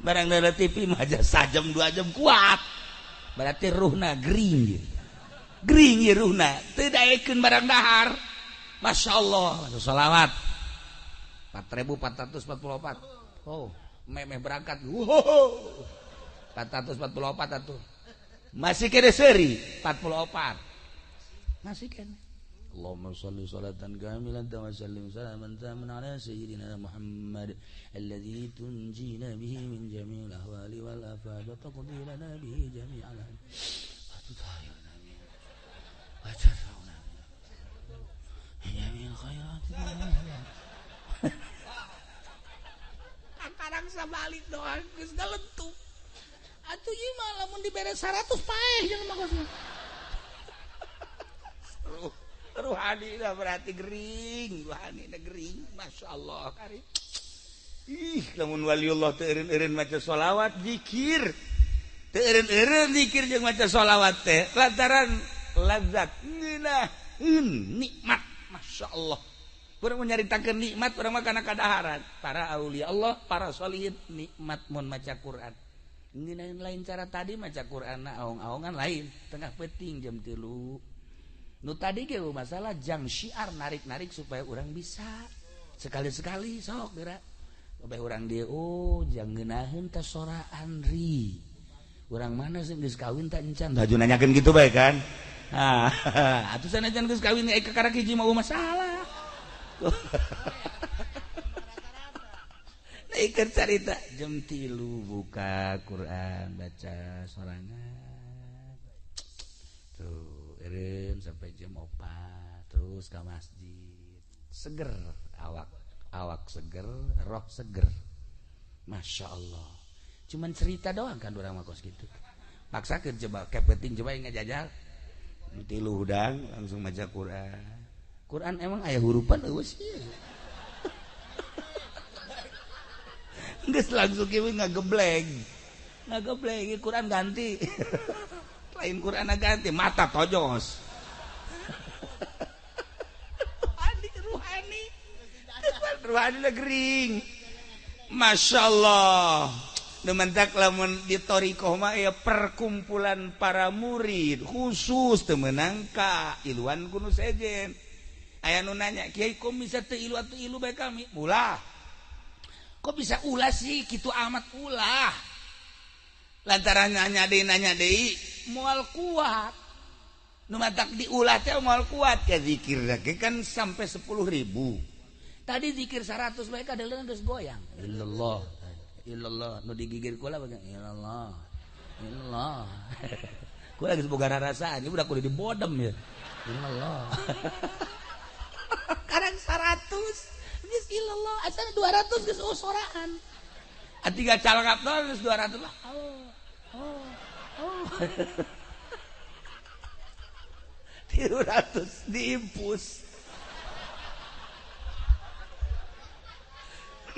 A: Barang dari TV mah aja sajam 2 jam kuat. Berarti ruhna gering. Gering ya ruhna. Teu daekeun barang dahar. Masya Allah, sholawat 4444. Oh, memeh berangkat. Wow. 444 atuh. Masih kene seuri 44. Masih kene. Allahumma shalli salatan kamilatan wa sallim salaman taman ala sayyidina Muhammad alladzi tunjina bihi min jami'il ahwali wal afat wa taqdi lana bihi jami'al wa tutahhirna bihi wa tarfa'una bihi jami'il khairat. Kakarang sabalik doang geus galentuk. Atuh ieu mah lamun dibere 100 paeh jeung maksudna. Ruhani dah berarti gering, ruhani dah gering, masya Allah karim. Ih, lamun waliullah teu eureun-eureun maca sholawat zikir, teu eureun-eureun zikir jeung maca sholawat teh lantaran lazat ngeunaheun nikmat, masya Allah. Urang nyaritakeun nikmat urang mah kana kadaharan. Para aulia Allah, para sholihin nikmat mun maca Quran. Ngeunaheun lain cara tadi maca Quran na aong-aongan lain, tengah peuting jam 3. Nu tadi ge masalah jang syiar narik-narik supaya orang bisa sekali-sekali sok geura kabeh urang dieu oh jang ngeunaheun teh soraan ri urang mana sih geus kawin tak encan baju nanyakeun kitu bae kan ah atuh sanajan geus kawin ka karak hiji mah masalah. Naikeun carita jam 3 buka Quran baca sorangan tuh eureun sampai jam 4 terus ke masjid seger awak awak seger roh seger masya Allah. Cuman cerita doang kan urang mah kos gitu paksakeun coba kepeting coba ngajajal tilu hudang langsung maca Quran. Quran emang aya hurupan eueuh sih. Geus langsung kieu ngagebleng ngagebleng Quran ganti. Lain Quran ganti mata tojos. Ruhani ruhani ruhani gering masya Allah. Dementak lamun di thoriqoh mah ya perkumpulan para murid khusus teu meunang ka iluan ku nu sejen. Aya nu nanya kiai kok bisa teu ilu atuh ilu bae kami ulah kok bisa ulah sih kitu amat ulah lantaran nanya deui moal kuat nu matak diulah teh moal kuat ya zikir ge kan sampai 10.000 tadi zikir 100 bae kadeuleun geus goyang illallah illallah nu digigir kula bae illallah illallah kula geus boga rarasaan ieu budak kudu dibodem ya illallah karang 100 geus illallah asana 200 geus soraan atiga calangap geus 200 lah. Oh. Oh. 300 diimpus.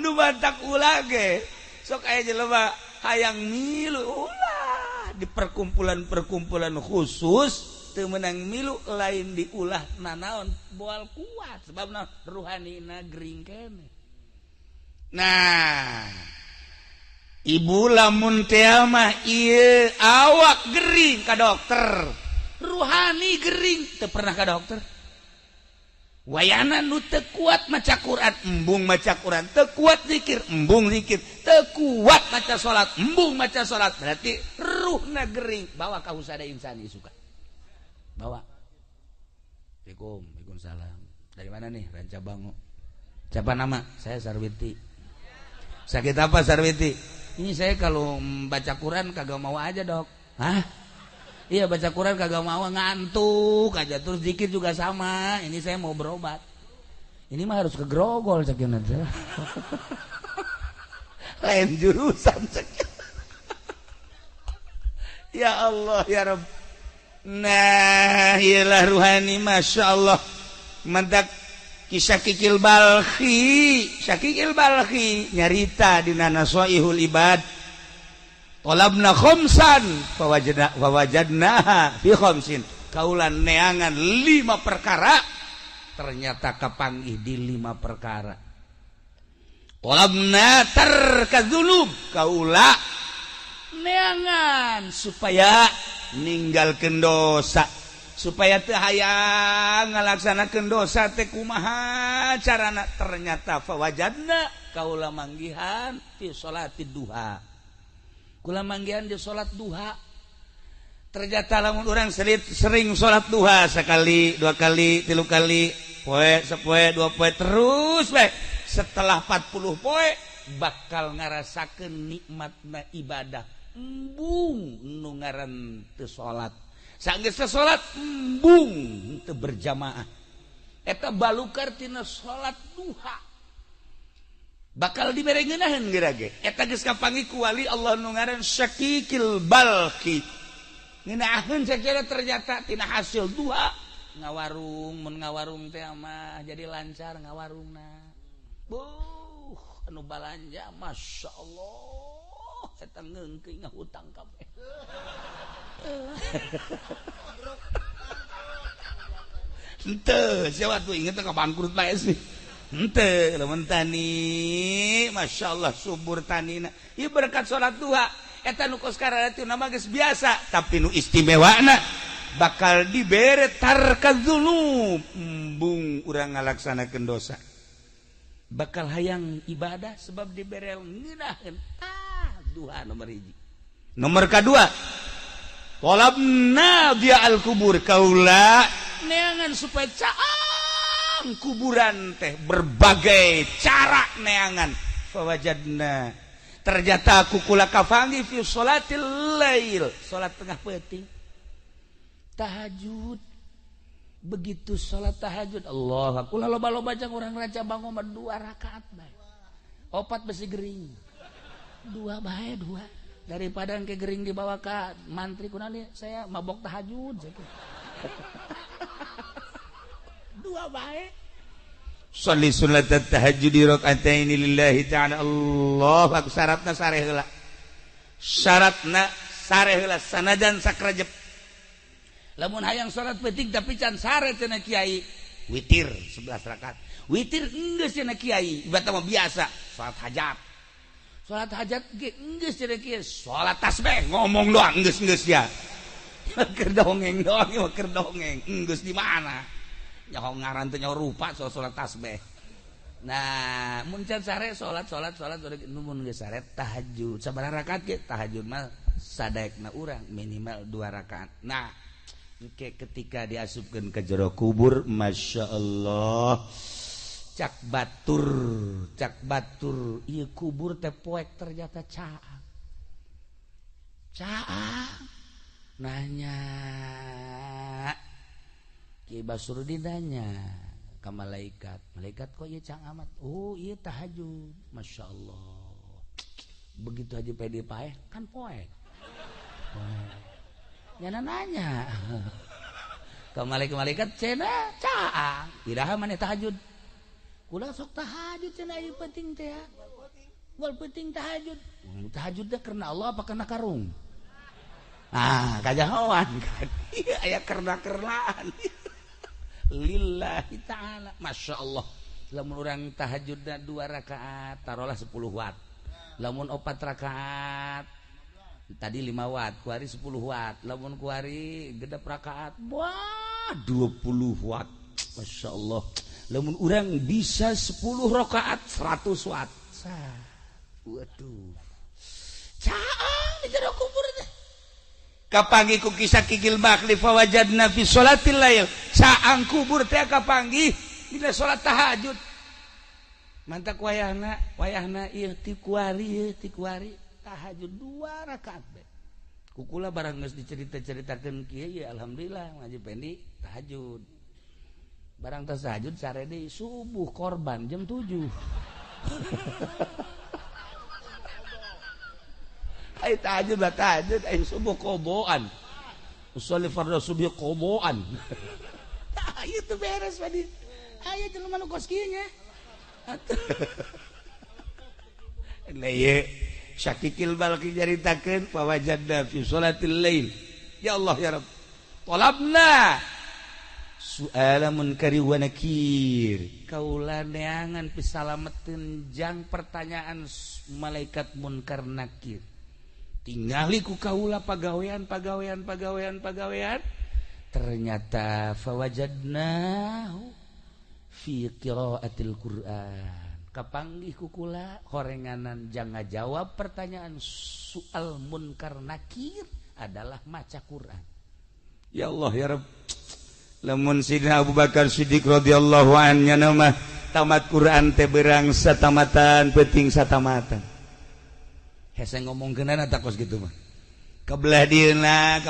A: Nu mantak ulah ge sok aya jelema hayang milu ulah di perkumpulan-perkumpulan khusus teu meunang milu lain diulah nanaon boal kuat sebabna ruhanina gering keneh. Nah, ibu lamun teh mah ieu awak gering ka dokter, ruhani gering teu pernah ka dokter. Wayana nu teu kuat maca Quran, embung maca Quran, teu kuat zikir, embung zikir, teu kuat maca salat, embung maca salat, berarti ruhna gering. Bawa ka husada insani suka. Bawa. Assalamualaikum, waalaikumsalam. Dari mana nih? Rancabango. Siapa nama? Saya Sarwiti. Sakit apa Sarwiti? Ini saya kalau baca Quran kagak mau aja, Dok. Hah? Iya baca Quran kagak mau, ngantuk aja, terus zikir juga sama. Ini saya mau berobat. Ini mah harus ke Grogol cek nanti. Lain jurusan cek. Ya Allah ya Rabb. Nah, iyalah ruhani Masya Allah. Mantak kisah Kikil Balkhi, Syakikil Balkhi nyarita dina Nasoihul Ibad. Tolabna khamsan fawajadna fawajadnaha fi khamsin. Kaulan neangan 5 perkara ternyata kapanggih di 5 perkara. Tolabna tarkadzunub, kaula neangan supaya ninggalkeun dosa, supaya teu hayang ngalaksanakeun dosa teh kumaha carana, ternyata fawajadna kaula manggihan fi salatid duha. Kula manggihan di salat duha. Ternyata lamun urang sering salat duha sekali, dua kali, tilu kali, poe, sepoe, dua poe terus bae. Setelah 40 poe bakal ngarasakeun nikmatna ibadah. Embung nu ngaran teu salat. Sanggeus teu salat embung teu berjamaah. Eta balukar tina salat duha. Bakal dibere ngeunaheun geura ge. Eta geus kapanggih ku wali Allah nu ngaran Syakikil Balkhi. Ngeunaheun sakira ternyata tina hasil duha ngawarung, mun ngawarung teh mah jadi lancar ngawarungna. Buh, anu balanja Masya Allah eta ngeungkeun ngahutang kabeh. Henteu, sia atuh inget ka bangkrut bae sih. Henteu, lamun tani, Masya Allah subur tanina. Ieu berkat salat duha. Eta nu kos kararatu nama geus biasa, tapi nu istimewana bakal dibere tarkadzunub, embung urang ngalaksanakeun dosa. Bakal hayang ibadah sebab dibere ngeunaheun. Tah, duha nomor 1. Nomor kedua, tolabna dia al-kubur, kaula neangan supaya caang kuburan teh berbagai cara neangan. Fawajadna, ternyata aku kula kafangi fi sholatil lail, salat tengah peuting, tahajud. Begitu salat tahajud, Allah kula loba-loba jang urang Rancabango mah 2 rakaat bae. 4 besi gering. 2 bae 2. Daripada engke gering dibawa ka mantri kunaon saya mabok tahajud. 2 bae. Sholli sunat tahajud raka'ataini lillahi ta'ala. Allah akbar. Syaratna sareh heula. Syaratna sareh heula sanajan sakrejep. Lamun hayang salat peuting tapi can sare cenah kiai, witir 11 rakaat. Witir geus cenah kiai, ibarat mah biasa salat hajat. Salat hajat ge geus cenah kiai, salat tasbih ngomong doang geus-geus ya. Keur dongeng doang, keur dongeng. Geus di mana? Nyaho ngaran teh nyaho rupa salat tasbih. Nah, mun can sare salat salat salat mun geus sare tahajud. Sabaraha rakaat ge tahajud mah sadaekna urang minimal 2 rakaat. Nah, engke ketika diasupkeun ke jero kubur, Masya Allah, cak batur ieu kubur teh poek ternyata caang. Caang nanya Ki Basrudin nanya ke malaikat, malaikat kok ieu caang amat? Oh ieu tahajud, Masya Allah. Begitu aja pede paeh kan poek.
B: Nyana nanya ke malaikat-malaikat cenah caang iraha maneh tahajud kula sok tahajud cenah ieu penting teh wal penting tahajud tahajud teh karena Allah apa karena karung ah kajahoan kan aya karena-karenaan lillahi ta'ala. Masya Allah lamun urang tahajudna 2 rakaat taruhlah 10 watt lamun 4 rakaat tadi 5 watt kuari 10 watt lamun kuari gedap rakaat wah 20 watt. Masya Allah lamun urang bisa 10 rakaat 100 watt. Waduh caang di jero kubur teh kapanggih ku kisah Kikil Bakli fawajadna fi sholatil lail caang kubur teh kapanggih dina salat tahajud mantak wayahna wayahna ieu ti kuari tahajud 2 rakaat be kukula barang geus dicerita-ceritakeun kieu ya alhamdulillah ngaji pendi tahajud barang tas tahajud sare deui subuh korban jam 7. Ai tahajud lah tahajud ai subuh qodoan usolli fardhu subuh qodoan. Tah ieu teu beres padi aya jelema nu kos kieu nya. Nah ieu Syakikil Balki nyaritakeun fawajadna fi sholatil lail. Ya Allah ya Rabb talabna su'ala munkari wa nakir kaula neangan pisalameteun jang pertanyaan malaikat munkar nakir tingali ku kaula pagawean pagawean pagawean pagawean ternyata fawajadnahu fi qiraatil Qur'an kapanggih ku kula horenganan jang ngajawab pertanyaan soal munkar nakir adalah maca Qur'an.
A: Ya Allah ya Rabb lamun Sidina Abu Bakar Siddiq radhiyallahu anhu mah tamat Qur'an teh berang satamatan peuting satamatan. Hese ngomongkeunana tak kos kitu mah. Kabelah dieuna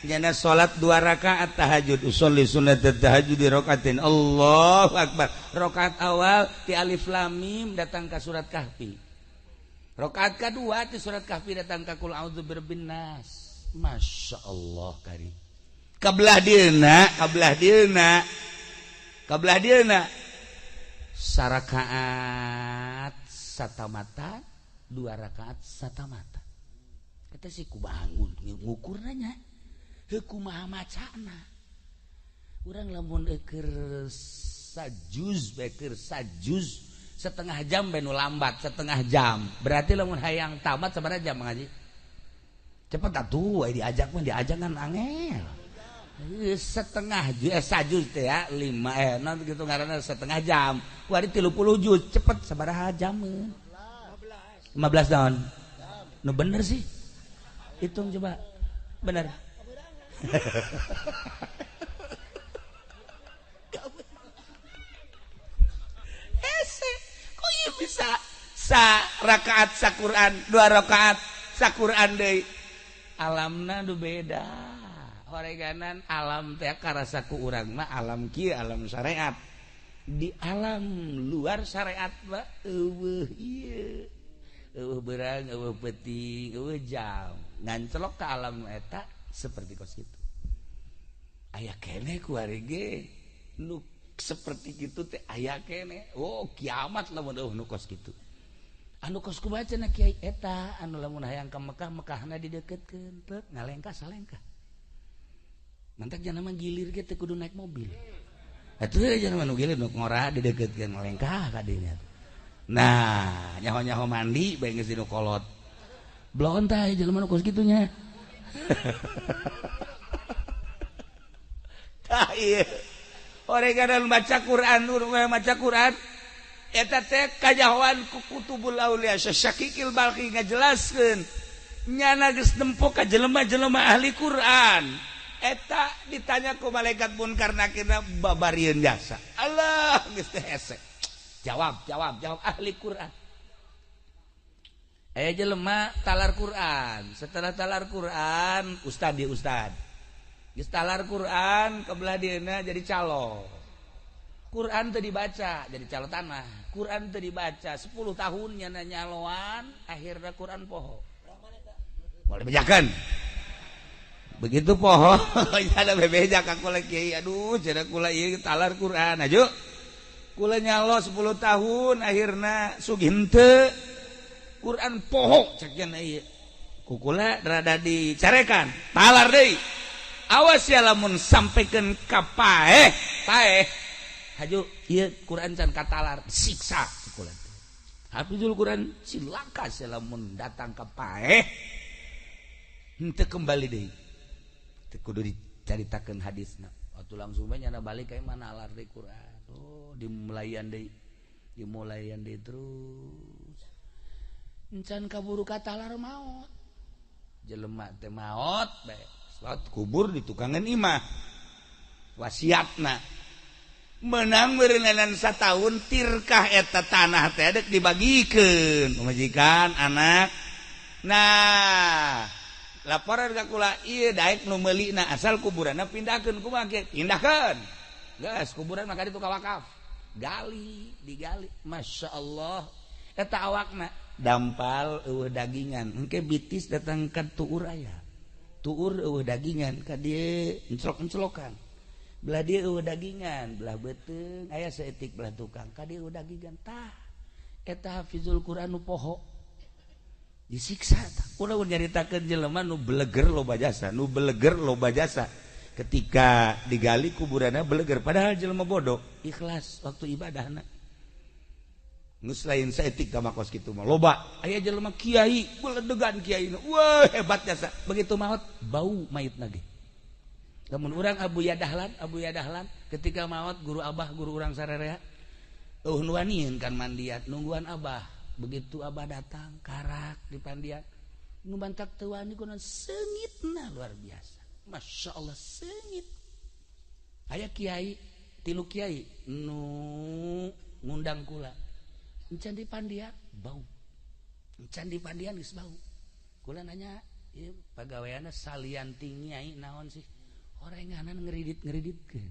A: nyana salat 2 rakaat tahajud usolli sunnat tahajud di rakaatin Allahu akbar. Rakaat awal ti alif lam mim datang ka surat Kahfi. Rakaat kadua ti surat Kahfi datang ka qul a'udzu birabbin nas. Masya Allah kari. Kabelah dieuna sarakaat satamata 2 rakaat satamata. Kata si ku bangun ngukurna nya heuh kumaha macana. Urang lamun keur sajuz bae sajuz setengah jam bae nu lambat setengah jam. Berarti lamun hayang tamat sabaraha jam ngaji? Cepet atuh diajak mah diajak kan angel. Setengah sajuz teh ya 5 non gitu ngaranna setengah jam. Kuari 30 juz cepet sabaraha jam? 15 tahun. Nu bener sih. Hitung coba. Bener. Hese, kok ieu bisa sa rakaat sa Quran, 2 rakaat sa Quran deui. Alamna nu beda. Horeganan alam teh karasa ku urang mah alam kieu alam syariat. Di alam luar syariat mah eueuh ieu. Eueuh berang, eueuh peuting, eueuh jam. Ngancelok ka alam eta seperti kos kitu. Aya keneh ku ari ge nu seperti kitu teh aya keneh. Oh, kiamat lamun eueuh nu kos kitu. Anu kos kumaha cenah kiai eta anu lamun hayang ka Mekah, Mekahna dideukeutkeun, teu ngalengkah salengkah. Mantak jangan mah gilir ge teu kudu naik mobil. Atuh jangan mah nu gilir nu ngora dideukeutkeun ngalengkah ka dinya. Nah, nyaho-nyaho mandi bae geus dinu kolot. Bloon tah jelema nu kos kitu nya. Tah ieu. Oreganan maca Quran, maca Quran eta teh kajahoan ku kutubul aulia Syakikil Balki ngajelaskeun nyana geus nempo ka jelema-jelema ahli Quran. Eta ditanya ku malaikat munkar nakirna babarieun jasa. Allah geus teh hese. Jawab, jawab, jawab ahli Quran. Aya jelema talar Quran. Setelah talar Quran, ustad dia ustad. Geus talar Quran kebelah dieuna jadi calo. Quran teu dibaca jadi calo tanah. Quran teu dibaca 10 tahun nyana nyaloan, akhirna Quran poho.
B: Moal dibejakeun. Begitu poho ada bebeja ka kula kiai, aduh cenah kula ieu talar Quran aju. Kula nyalo 10 tahun akhirna sugih henteu. Quran poho cek cenah ieu. Ku kula rada dicarekan, talar deui. Awas ya lamun sampaikan ka paeh, paeh. Haju ieu Quran can katalar, siksa kula. Hafizul Quran cilaka sia lamun datang ka paeh. Henteu kembali deui. Teu kudu dicaritakeun hadisna. Waktu langsung bae nyana balik ka mana alar deui Quran. Oh, dimulayan deui. Dimulayan deui terus. Encan kaburu katalar maot. Jelema teh maot bae. Salat kubur di tukangan imah. Wasiatna menang berenang satahun tirkah eta tanah teh dek dibagikeun pamajikan anak. Nah, laporan ka kula ieu daek nu meulina asal kuburanna pindahkeun kumaha kieu? Pindahkeun. Geus kuburan maka ditu ka wakaf. Gali, digali. Masya Allah. Eta awakna dampal eueuh dagingan. Engke bitis datang ka tuur aya. Tuur eueuh dagingan ka dieu enclok-enclokan. Belah dieu eueuh dagingan, belah beuteung aya saeutik belah tukang ka dieu eueuh dagingan. Tah eta hafizul Quran nu poho disiksa tah. Kula nyaritakeun jelema nu beleger loba jasa, nu beleger loba jasa. Ketika digali kuburanna beleger padahal jelema bodoh, ikhlas waktu ibadahna. Geus lain saeutik ka makos kitu mah loba. Aya jelema kiai, beledegan kiai. Wah, hebat jasa. Begitu maot bau mayitna ge. Lamun urang Abu Yadahlan ketika maot guru abah guru urang sarerea eueuh nu wanian kan mandian nungguan abah. Begitu abah datang karak di pandian nu bantak teu wani kunaon seungitna luar biasa. Masya Allah seungit. Aya kiai tilu kiai nu ngundang kula. Encan di pandian bau. Encan di pandian geus bau. Kula nanya ieu pagaweanna salian ti nyai naon sih? Orenganan ngeridit-ngeriditkeun.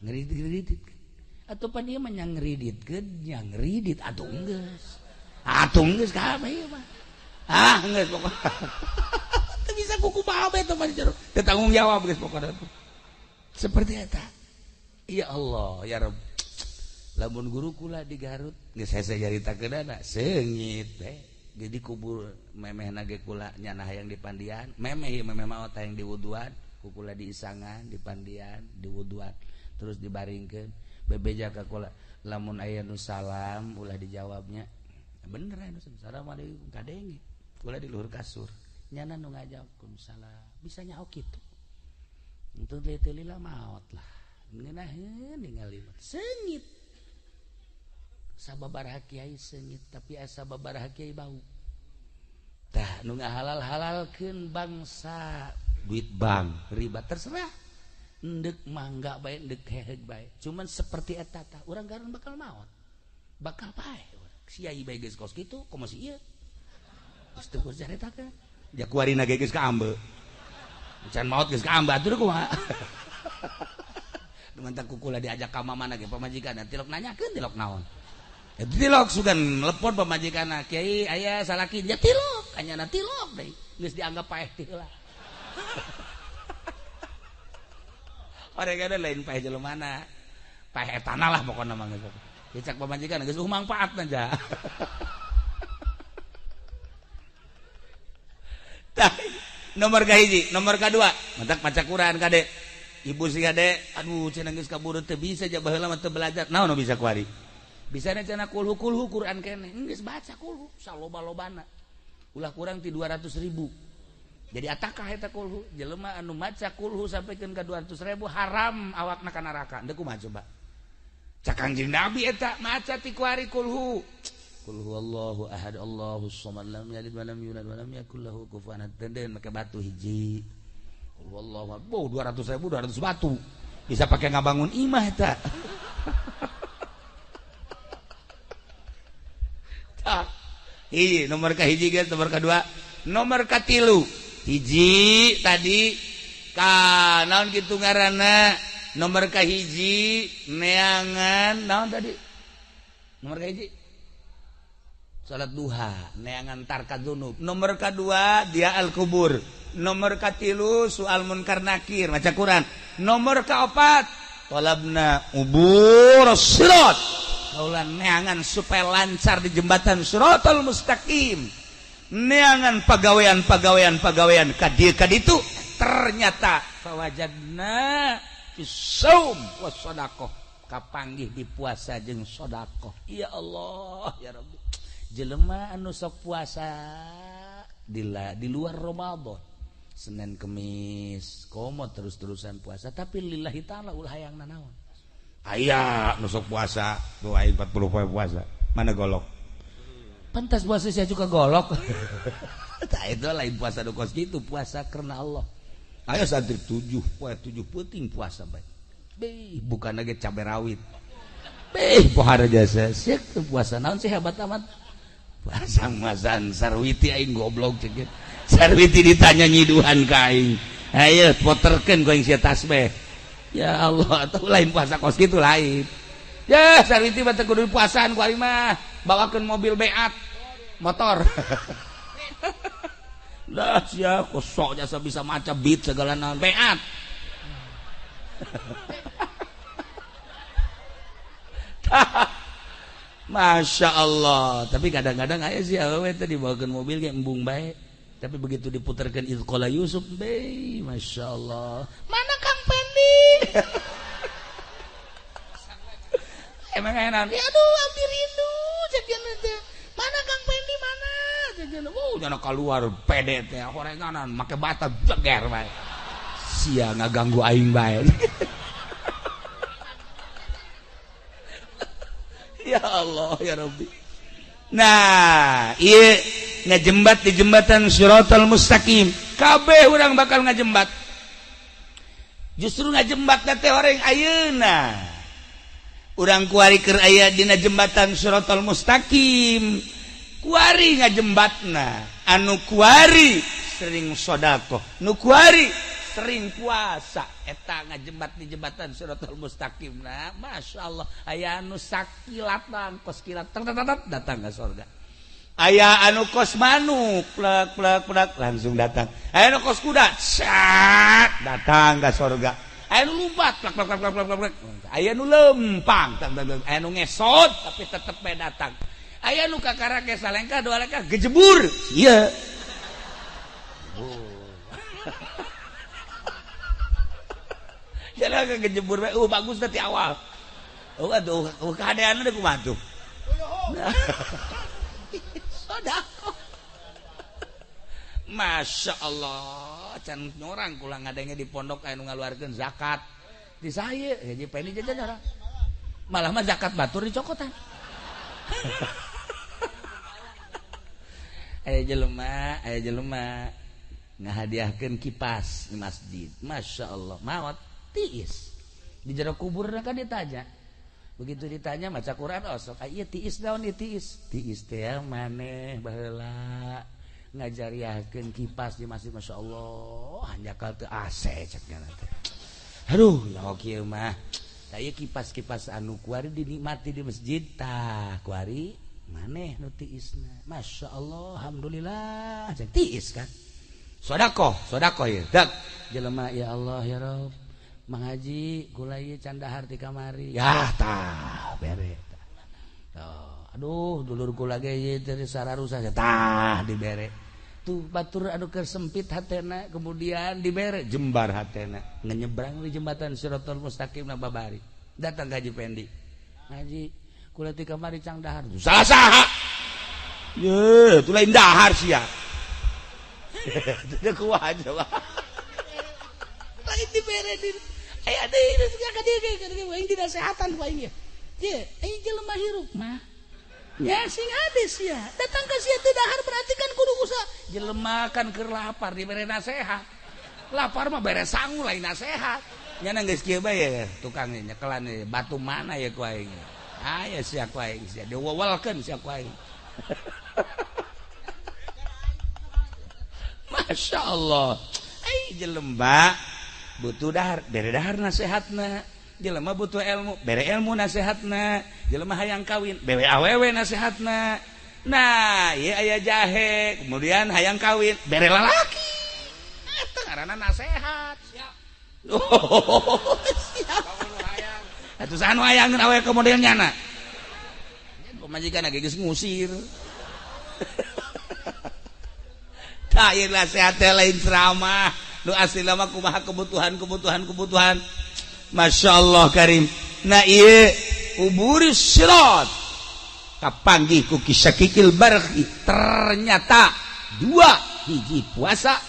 B: Ngeridit-ngeriditkeun. Atuh pan ieu mah nya ngeriditkeun, nya ngeridit atuh geus. Atuh geus kabeh ieu mah. Ah geus pokona. Teu bisa kuku bae teh mah jero. Teu tanggung jawab geus pokona tuh. Seperti eta. Ya Allah, ya Rabb. Lamun guru kula di Garut geus hese nyaritakeunana seungit teh. Jadi kubur memehna ge kula nyana hayang di pandian, memeh ieu memeh maot hayang diwuduan, ku kula diisangan di pandian, diwuduan, terus dibaringkeun. Bebeja ka kula, lamun aya nu salam ulah dijawabnya. Bener aya nu assalamualaikum kadenge. Kula di luhur kasur. Nyana nu ngajawab salam. Bisa nyaho kitu. Untung teh teu lila maot lah. Ngeunaheun ningali seungit. Sababaraha kiai seungit tapi asa sababaraha kiai bau. Tah nu ngahalal-halalkeun bangsa duit bank riba terserah. Endek mangga bae endek heheug bae. Cuman seperti eta tah urang garun bakal maot. Bakal paeh urang. Kiai bae geus kos kitu komo si ieu. Geus teu kudu caritakeun. Ja kuarina ge geus kaambe. Can maot geus kaambe atuh kumaha. Mantap kukula diajak ka mamana ge pamajikan tilok nanyakeun tilok naon. Tilok sugan lepon pamajikan kiai aya salaki nya tilok anyana tilok deui geus dianggap paeh teh heula. Oregana lain paeh jelemana. Paeh etana lah pokona mah geus. Dicak pamajikan geus mangfaatna ja. Tah nomor kahiji, nomor kadua, mantak maca Quran kade. Ibu sih kade, aduh cenah geus kaburu teu bisa ja baheula mah teu belajar. Naon nu bisa kuari? Bisa cenah kulhu-kulhu Quran keneh. Geus baca kulhu saloba-lobana. Ulah kurang ti 200.000. Jadi atakah eta kulhu? Jelema anu maca kulhu sampikeun ka 200.000 haram awakna ka neraka. Deuk kumaha coba? Cak Kangjeng Nabi eta maca ti kuari kulhu. Qul huwallahu ahad Allahus samad lam yalid walam yulad walam yakul lahu kufuwan ahad. Denden make batu hiji. Qul huwallahu ahad. Boh 200.000 200 batu. Bisa pakai ngabangun imah eta. Hiji nomor ka hiji guys, nomor kedua, nomor katilu. Hiji tadi ka naon kitu ngaranna? Nomor ka hiji neangan naon tadi? Nomor ka hiji.
A: Salat duha neangan tarka dzunub. Nomor kadua dia al-kubur. Nomor katilu soal munkar nakir maca Quran. Nomor kaopat talabna ubur sirat. Kaula neangan supaya lancar di jembatan siratal mustaqim. Neangan pagawean-pagawean ka dieu ka ditu ternyata fawajadna fis shaum was shadaqah kapanggih di puasa jeung sedekah. Ya Allah ya Rabbi. Jelema anu sok puasa di luar Ramadan Senin Kemis komo terus-terusan puasa tapi lillahi ta'ala ulah hayang nanaon.
B: Aya nu sok puasa tuh aing 40 poe puasa mana golok
A: pantas puasa saya juga golok. Tah itu lain puasa nu kos kitu, puasa karena Allah.
B: Aya santri 7 poe 7 peuting puasa bae.
A: Beh bukan lagi cabe rawit. Beh pohara jasa sia puasa naon sih hebat amat.
B: Pasang-masan Sarwiti aing goblok cek. Sarwiti ditanya nyiduhan ka aing. Ayo poterkeun ku aing sia tasbih.
A: Ya Allah, atuh lain puasa kos kitu lain. Ya Sarwiti mah teu kudu puasaan ku aing mah. Bawakeun mobil beat motor.
B: Lah sia kosok jasa bisa maca beat segala naon beat.
A: Masya Allah, tapi kadang-kadang aya sih awewe teh dibawakeun mobil ge embung bae. Tapi begitu diputarkeun Izqala Yusuf, be, Masya Allah. Mana Kang Pendi? Emang aya naon? Ya aduh, abdi rindu ceuk teh. Mana Kang Pendi mana? Ceuk.
B: Oh, jangan keluar pede teh horenganan make bata jeger bae.
A: Sia ngaganggu aing bae. Ya Allah ya Rabbi. Nah, ieu ngajembat di jembatan Siratal Mustaqim. Kabeh urang bakal ngajembat. Justru ngajembat teh orang ayeuna. Urang kuari keur aya dina jembatan Siratal Mustaqim. Kuari ngajembatna. Anu kuari sering sedekah, nu kuari sering puasa. Eta ngajembat di jembatan Siratal Mustaqim. Nah, Masya Allah, aya anu sakilatan kos kilat datang ke surga. Aya anu kos manuk plek plek plek langsung datang. Aya anu kos kuda sat datang ke surga. Aya anu lompat plek plek plek plek plek. Aya anu lempang, aya anu ngesot tapi tetep bae datang. Aya anu kakara ge salengkah dua lengkah gejebur. Ieu. Oh.
B: Jalan kejebur bae, bagus teh ti awal. Oh aduh, kadeanna deui kumaha tuh.
A: Sedekah. Masya Allah, can nyorang kula ngadenge di pondok aya nu ngaluarkeun zakat. Di saya, ya Pendi jajan nyorang. Malah mah zakat batur dicokotan. Aya jelema ngahadiahkeun kipas di masjid. Masya Allah, maot. Tiis di jero kubur kan ditanya, begitu ditanya maca Quran osok, ieu tiis naon ieu tiis tiis teh maneh baheula ngajariahkeun kipas di masjid. Masya Allah, hanjakal teu AC cek nya teh. Aduh nyaho kieu mah tah ieu kipas-kipas anu kuari dinikmati di masjid tah kuari maneh nu tiisna. Masya Allah, alhamdulillah cek tiis kan. Sedekah, sedekah ieu dak jelema ya Allah ya Rabb. Mang Haji gula ieu can dahar ti kamari. Ya tah bere tah. Oh, aduh dulur kula ge ieu teh sararusa tah dibere. Tuh batur anu keur sempit hatena kemudian dibere jembar hatena. Ngenyebrang di jembatan Siratal Mustaqim na babari. Datang ka Haji Pendi. Haji kula ti kamari cang dahar.
B: Salah saha? Ye, tu lain dahar sia. Teu kumaha coba.
A: Lain dibere di aya deui ka dieu aing dinasehatan ku aing ye. Aing jelema hirup mah. Ya sing ade sia. Datang ka sia teu dahar berarti kan kudu usaha. Jelema kan keur lapar dibere nasehat. Lapar mah bere sangu lain nasehat. Nya geus kieu bae ya tukang nyekelan batu mana ya ku aing. Aya sia ku aing sia diwewelkeun sia ku aing. Masya Allah. Ai jelema butuh dahar, bere dahar nasehatna. Jelema butuh ilmu, bere ilmu nasehatna. Jelema hayang kawin, bere awewe nasehatna. Nah ieu aya jahe kemudian hayang kawin bere lalaki eta ngaranna nasehat. Siap. Oh, siap. Atuh saha nu hayangeun awewe ke model nyana? Pamajikan ge geus ngusir. Tah ieu nasehat teh lain ceramah. Nu asli mah kumaha kebutuhan. Masya Allah karim. Nah ieu uburis sirat kapanggih ku Syakikil Balkhi ternyata dua hiji puasa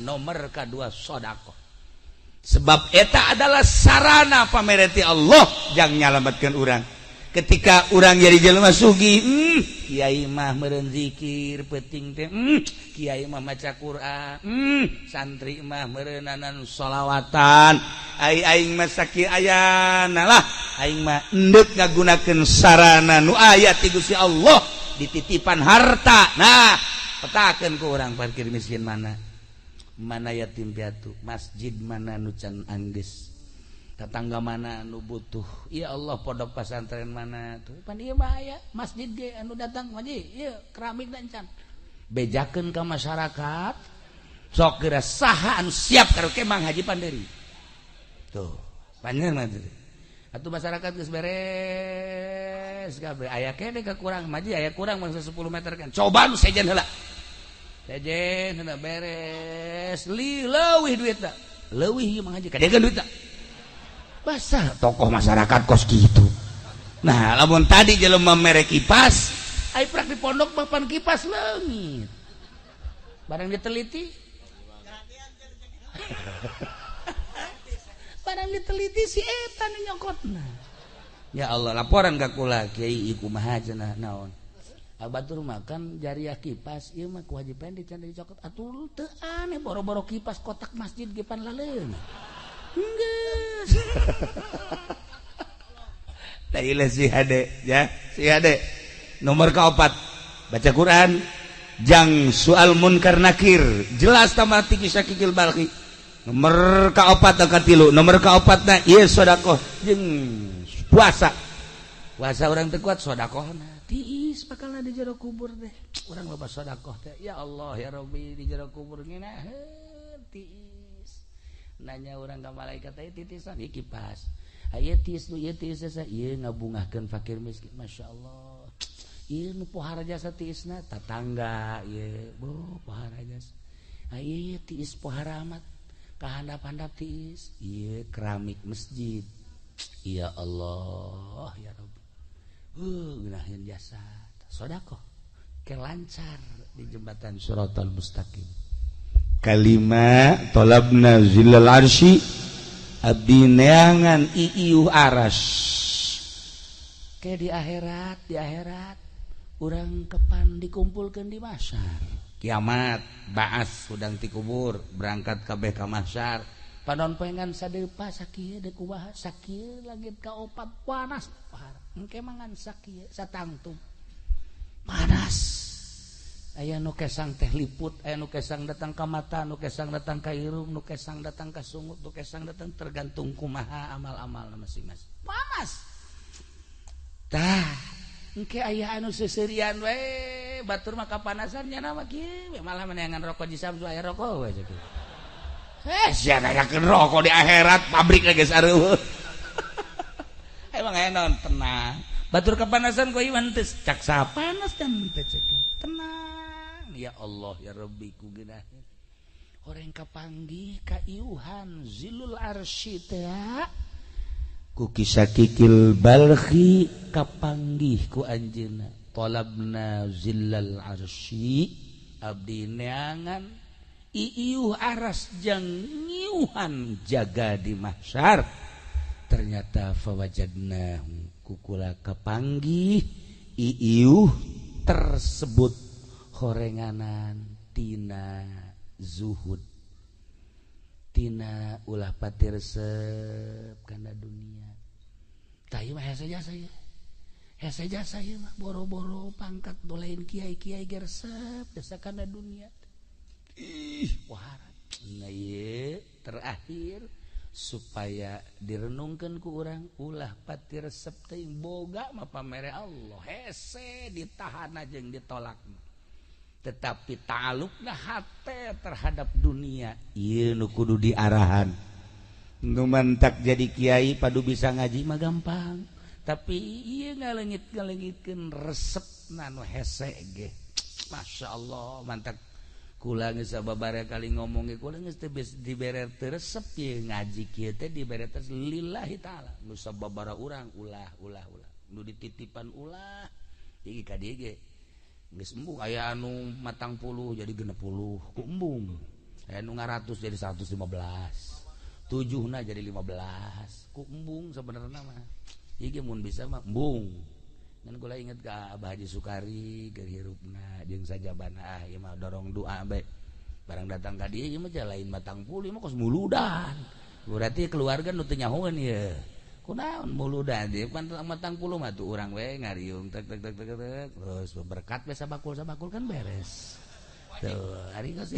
A: nomor kedua sodakoh. Sebab eta adalah sarana pamereti Allah jang nyalamatkan urang. Ketika urang jadi jelema sugih, kiai mah meureun zikir peuting teh, kiai mah maca Quran, santri mah meureunanan sholawatan. Ai aing mah sakieu ayana lah, aing mah endek ngagunakeun sarana nu aya ti Gusti Allah dititipan harta. Nah, petakeun ku urang parkir miskin mana? Mana yatim piatu, masjid mana nu can anggeus, tetangga mana anu butuh. Ya Allah, pondok pesantren mana tuh pan ieu mah aya masjid ge anu datang haji ieu keramik dan can bejakeun ka masyarakat. Sok geura saha anu siap karaoke Mang Haji Panderi tuh panjang mah atuh masyarakat geus beres kabeh aya kene kekurang maji aya kurang mangsa 10 meter kan coba nu sejen heula sejen heula beres li leuwih duitna leuwih ieu Mang Haji kadegan duitna. Basah tokoh masyarakat kos gitu. Nah, lamun tadi jelema mere kipas, ai prak di pondok mah pan kipas leungit. Barang diteliti. Barang diteliti si eta nu nyokotna. Ya Allah, laporan ka kula kiai ieu kumaha cenah naon. Batur makan jariah kipas ieu mah kewajiban dican dicokot atuh teu aneh boro-boro kipas kotak masjid ge pan laleung. Enggak. Tailah si hade ya, si hade. Nomor keempat, baca Quran, jang soal munkar nakir, jelas tamat ti Syakikil Balkhi. Nomor keempat katilu, nomor keempatna ieu sedekah jeung puasa. Puasa urang teu kuat sedekahna. Tiis bakalna di jero kubur teh. Urang loba sedekah teh. Ya Allah ya Rabbi di jero kubur ngeunaheun tiis. Nanya orang ke malaikat teh titisan ieu kipas. Ieu tiis nu ieu tiis jasa ieu ngabungahkeun fakir miskin. Masya Allah. Ieu nu pohara jasa tiisna tatangga ieu bo pohara jasa. Ieu tiis pohara amat kahandap-handap tiis ieu keramik masjid. Ya Allah ya Rabbi. Ngeunaheun jasa sedekah ke lancar di jembatan Shiratal Mustaqim. Kalima talabna zillal arsy abdi neangan iiuh aras. Ke di akhirat urang kepan dikumpulkeun di mahsyar. Kiamat baas hudang ti kubur berangkat kabeh ka mahsyar. Panon poe ngan sadeupa sakieu deuk kumaha sakieu langit ka opat panas pohara. Engke mangan sakieu satangtung. Panas. Aya nu kesang teh liput, aya nu kesang datang ka mata, nu kesang datang ka irung, nu kesang datang ka sungut, nu kesang datang tergantung kumaha amal-amal masing-masing. Panas. Tah, engke aya anu seuseurian we, batur mah kapanasan nya mah kieu, malah meneangan rokok di Samsu aya rokok we kieu. Sia nanyakeun rokok di akhirat pabrik geus areueuh. Emang aya naon tenang. Batur kapanasan ku ieu teu cak panas kan teu cek. Tenang. Ya Allah ya Rabbi ku geunah horeng kapanggih ka iuhan zilul arsy teh ku Syakikil Balkhi kapanggih ku anjeunna talabna zillal arsy abdi neangan iiuh aras jang ngiuhan jaga di mahsyar. Ternyata fawajadna kukula kapanggih iiuh tersebut horenganan tina zuhud tina ulah pati resep kana dunia. Tah ieu mah hese jasa ieu. Hese jasa ieu mah boro-boro pangkat lain kiai-kiai ge resep jasa kana dunia. Ih, wah. Nah ieu terakhir
B: Supaya direnungkeun ku urang ulah pati resep teuing boga mah pamere Allah hese ditahan jeung ditolak. Tetapi ta'alluqna hate terhadap dunia ieu nu kudu diarahan. Nu mantak jadi kiai padu bisa ngaji mah gampang, tapi ieu ngaleungit-ngaleungitkeun resepna nu hese ge. Masya Allah mantak kula geus sababaraha kali ngomong ge kula geus teu dibere teu resep ieu ngaji kieu teh dibere teh lillahi taala. Nu sababaraha urang ulah ulah ulah nu dititipan ulah iki ka dieu ge geus embung aya anu 40 jadi 60 ku embung, aya nu 100 jadi 115, 7na jadi 15 ku embung sebenarnya mah. Ieu ge mun bisa mah embung. Ngan kula inget ka Abah Haji Sukari keur hirupna jeung sajabana ah ieu mah dorong doa bae. Barang datang ka dieu ieu mah lain 40 ieu mah kos muludan. Berarti keluarga nu teu nyahoeun ieu. Kunaon muludan ieu pan 40 mah tuh urang we ngariung tek tek tek tek tek terus berkat we sabakul-sabakul kan beres. Tuh ari geus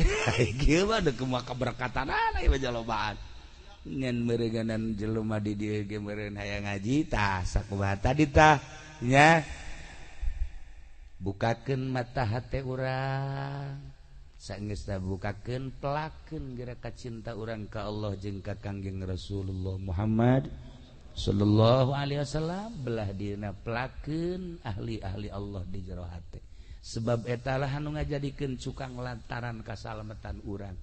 B: kieu mah deuk kumaha keberkatanana ieu mah jalobaan. Ngan meureunganan jelema di dieu ge meureun hayang ngaji tah sakumaha tadi tah nya bukakeun mata hate urang saenggeusna bukakeun pelakeun geura kacinta urang ka Allah jeung ka Kangjeng Rasulullah Muhammad sallallahu alaihi wasallam belah dieuna pelakeun ahli-ahli Allah di jero hate sebab eta lah anu ngajadikeun cukang lantaran kasalametan urang.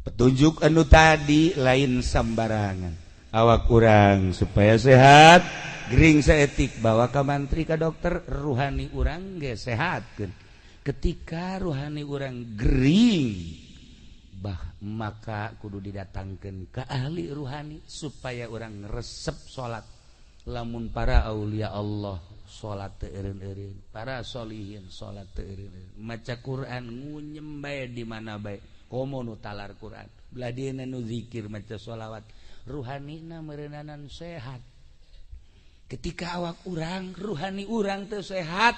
B: Petunjuk anu tadi lain sambarangan awak urang supaya sehat gering saetik bawa ka mantri ka dokter ruhani urang ge sehatkeun. Ketika ruhani urang gering bah maka kudu didatangkeun ka ahli ruhani supaya urang resep salat. Lamun para aulia Allah salat teu eureun-eureun, para solihin salat teu eureun-eureun, maca Quran ngunyem bae di mana bae komo nu talar Quran belah dieuna nu zikir maca sholawat ruhanina meureunana sehat. Ketika awak urang ruhani urang teu sehat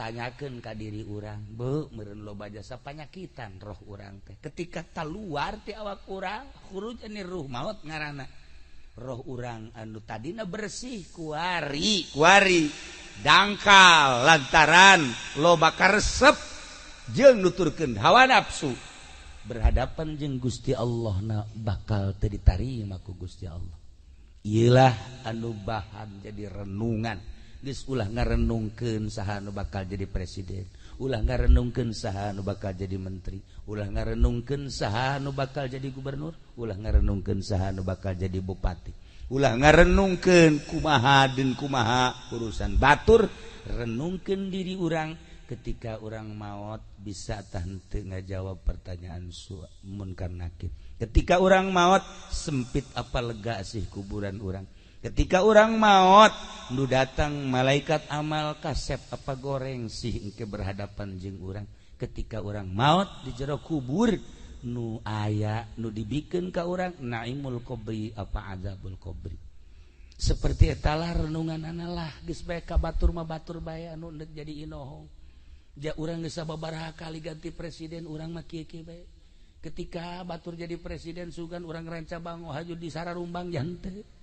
B: tanyakeun ka diri urang beuh meureun loba jasa panyakitan roh urang teh. Ketika kaluar ti awak urang khuruj ani ruh maot ngaranna roh urang anu tadina bersih kuari kuari dangkal lantaran loba karesep jeung nuturkeun hawa nafsu berhadapan jeung Gusti Allah na bakal teu ditarima ku Gusti Allah. Iyalah anu bahan jadi renungan. Geus ulah ngarenungkeun saha anu bakal jadi presiden, ulah ngarenungkeun saha anu bakal jadi menteri, ulah ngarenungkeun saha anu bakal jadi gubernur, ulah ngarenungkeun saha anu bakal jadi bupati, ulah ngarenungkeun kumaha deun kumaha urusan batur. Renungkeun diri urang ketika urang maot bisa tah henteu ngajawab pertanyaan munkar nakir. Ketika urang maot sempit apa lega sih kuburan urang. Ketika urang maot nu datang malaikat amal kasep apa goreng sih engke berhadapan jeung urang. Ketika urang maot di jero kubur nu aya nu dibikeun ka urang naimul qabri apa azabul qabri. Seperti etalah renunganana lah geus bae ka batur mah batur bae anu endek jadi inohong. Ja urang geus sababaraha kali ganti presiden urang mah kieu-kieu bae. Ketika batur jadi presiden sugan urang ranca bango haju di sararumbang jante.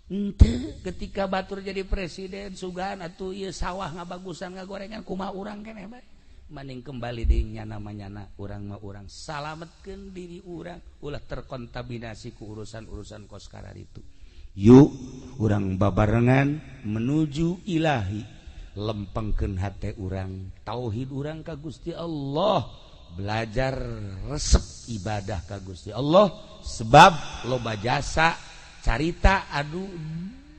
B: Henteu ketika batur jadi presiden sugan atuh ieu sawah ngabagusan ngagorengan kumaha urang keneh bae. Maning kembali deui nyana manyana urang mah urang salametkeun diri urang ulah terkontaminasi ku urusan-urusan kos kararitu. Yuk urang babarengan menuju ilahi, lempengkeun hate urang, tauhid urang ka Gusti Allah, belajar resep ibadah ka Gusti Allah sebab loba jasa carita anu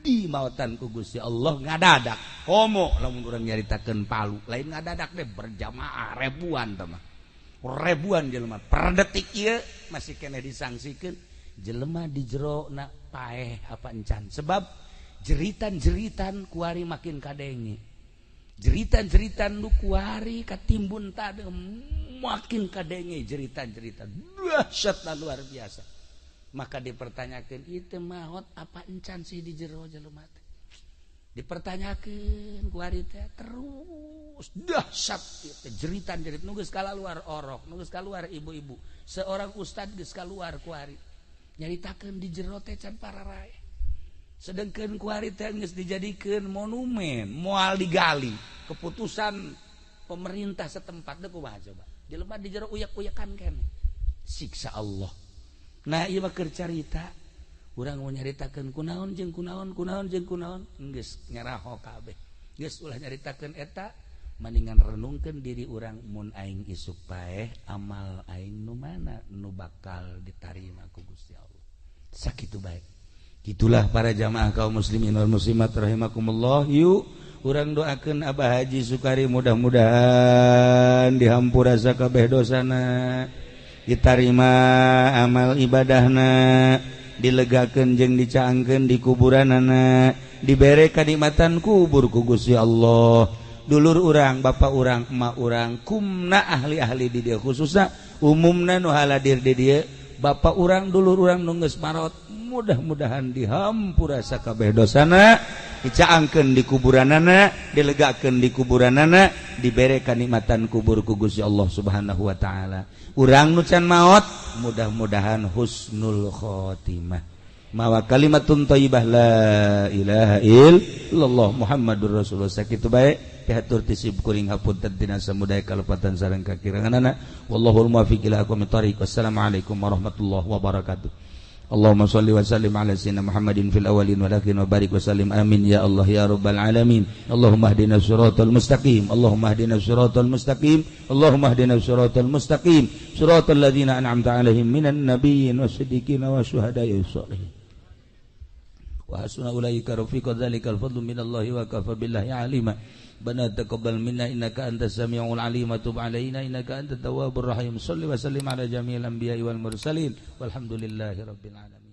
B: di mautan ku Gusti Allah ngadadak. Komo lamun urang nyaritakeun palu lain ngadadak deh berjamaah ribuan teh mah. Ribuan jelema per detik ieu masih keneh disangsikeun jelema di jero na paeh apa encan sebab jeritan-jeritan kuari makin kadenge. Jeritan-jeritan nu kuari katimbun tadi makin kadenge jeritan-jeritan dahsyatna luar biasa. Maka dipertanyakan itu maot apa encan sih di jero jelema teh. Dipertanyakan kuari teh terus dahsyat ieu jeritan-jerit nu geus kaluar orok, nu geus kaluar ibu-ibu, seorang ustad geus kaluar kuari.
A: Nyaritakeun di jero teh can pararae. Sedengkeun kuari teh geus dijadikeun monumen, moal digali. Keputusan pemerintah setempat teh kumaha coba? Jelema di jero uyak-uyakan keneh. Siksa Allah. Nah, ieu mah keur carita. Urang mau nyaritakeun kunaon jeung kunaon, kunaon jeung kunaon, geus nyaraho kabeh. Geus ulah nyaritakeun eta, mendingan renungkeun diri urang mun aing isuk paeh amal aing nu mana nu bakal ditarima ku Gusti Allah. Sakitu bae. Itulah para jamaah kaum muslimin wal muslimat rahimakumullah. Yuk urang doakeun Abah Haji Sukari mudah-mudahan dihampura sakabeh dosana, ditarima amal ibadahna, dilegakeun jeung dicaangkeun di kuburanana, dibere kanikmatan kubur ku Gusti Allah. Dulur urang, bapak urang, emak urang, kumna ahli-ahli di dieu khususna umumna nu haladir di dieu, bapak urang, dulur urang nu geus marot, mudah-mudahan dihampura sakabeh dosana, dicaangkeun di kuburanana, dilegakeun di kuburanana, dibere kanikmatan kubur ku Gusti Allah Subhanahu wa taala. Urang nu can maot mudah-mudahan husnul khotimah. Mawa kalimatun thayyibah la ilaha illallah Muhammadur Rasulullah. Sakitu bae pihatur ti sim kuring, hapunten tina samudaya kalepatan sareng kakiranganana. Wallahul muwaffiq ila aqwamit thariq. Wassalamualaikum warahmatullahi wabarakatuh. Allahumma shalli wa sallim ala sayyidina Muhammadin fil awwalin wal akhirin wa barik wa sallim. Amin ya Allah ya rabbal alamin. Allahumma ihdina siratal mustaqim. Allahumma ihdina siratal mustaqim. Allahumma ihdina siratal mustaqim. Siratal ladzina an'amta alaihim minan nabiyyin wasiddiqin wasyuhada'i wassalihin. Wa hasuna ulaika rafiqa. Dzalikal fadlu minallahi wa kafa billahi alima. Bana taqabbal minna innaka antas samiul alim wa tub alaina innaka antat tawwabur rahim. Shalli wa sallim ala jami'il anbiya'i wal mursalin walhamdulillahi rabbil alamin.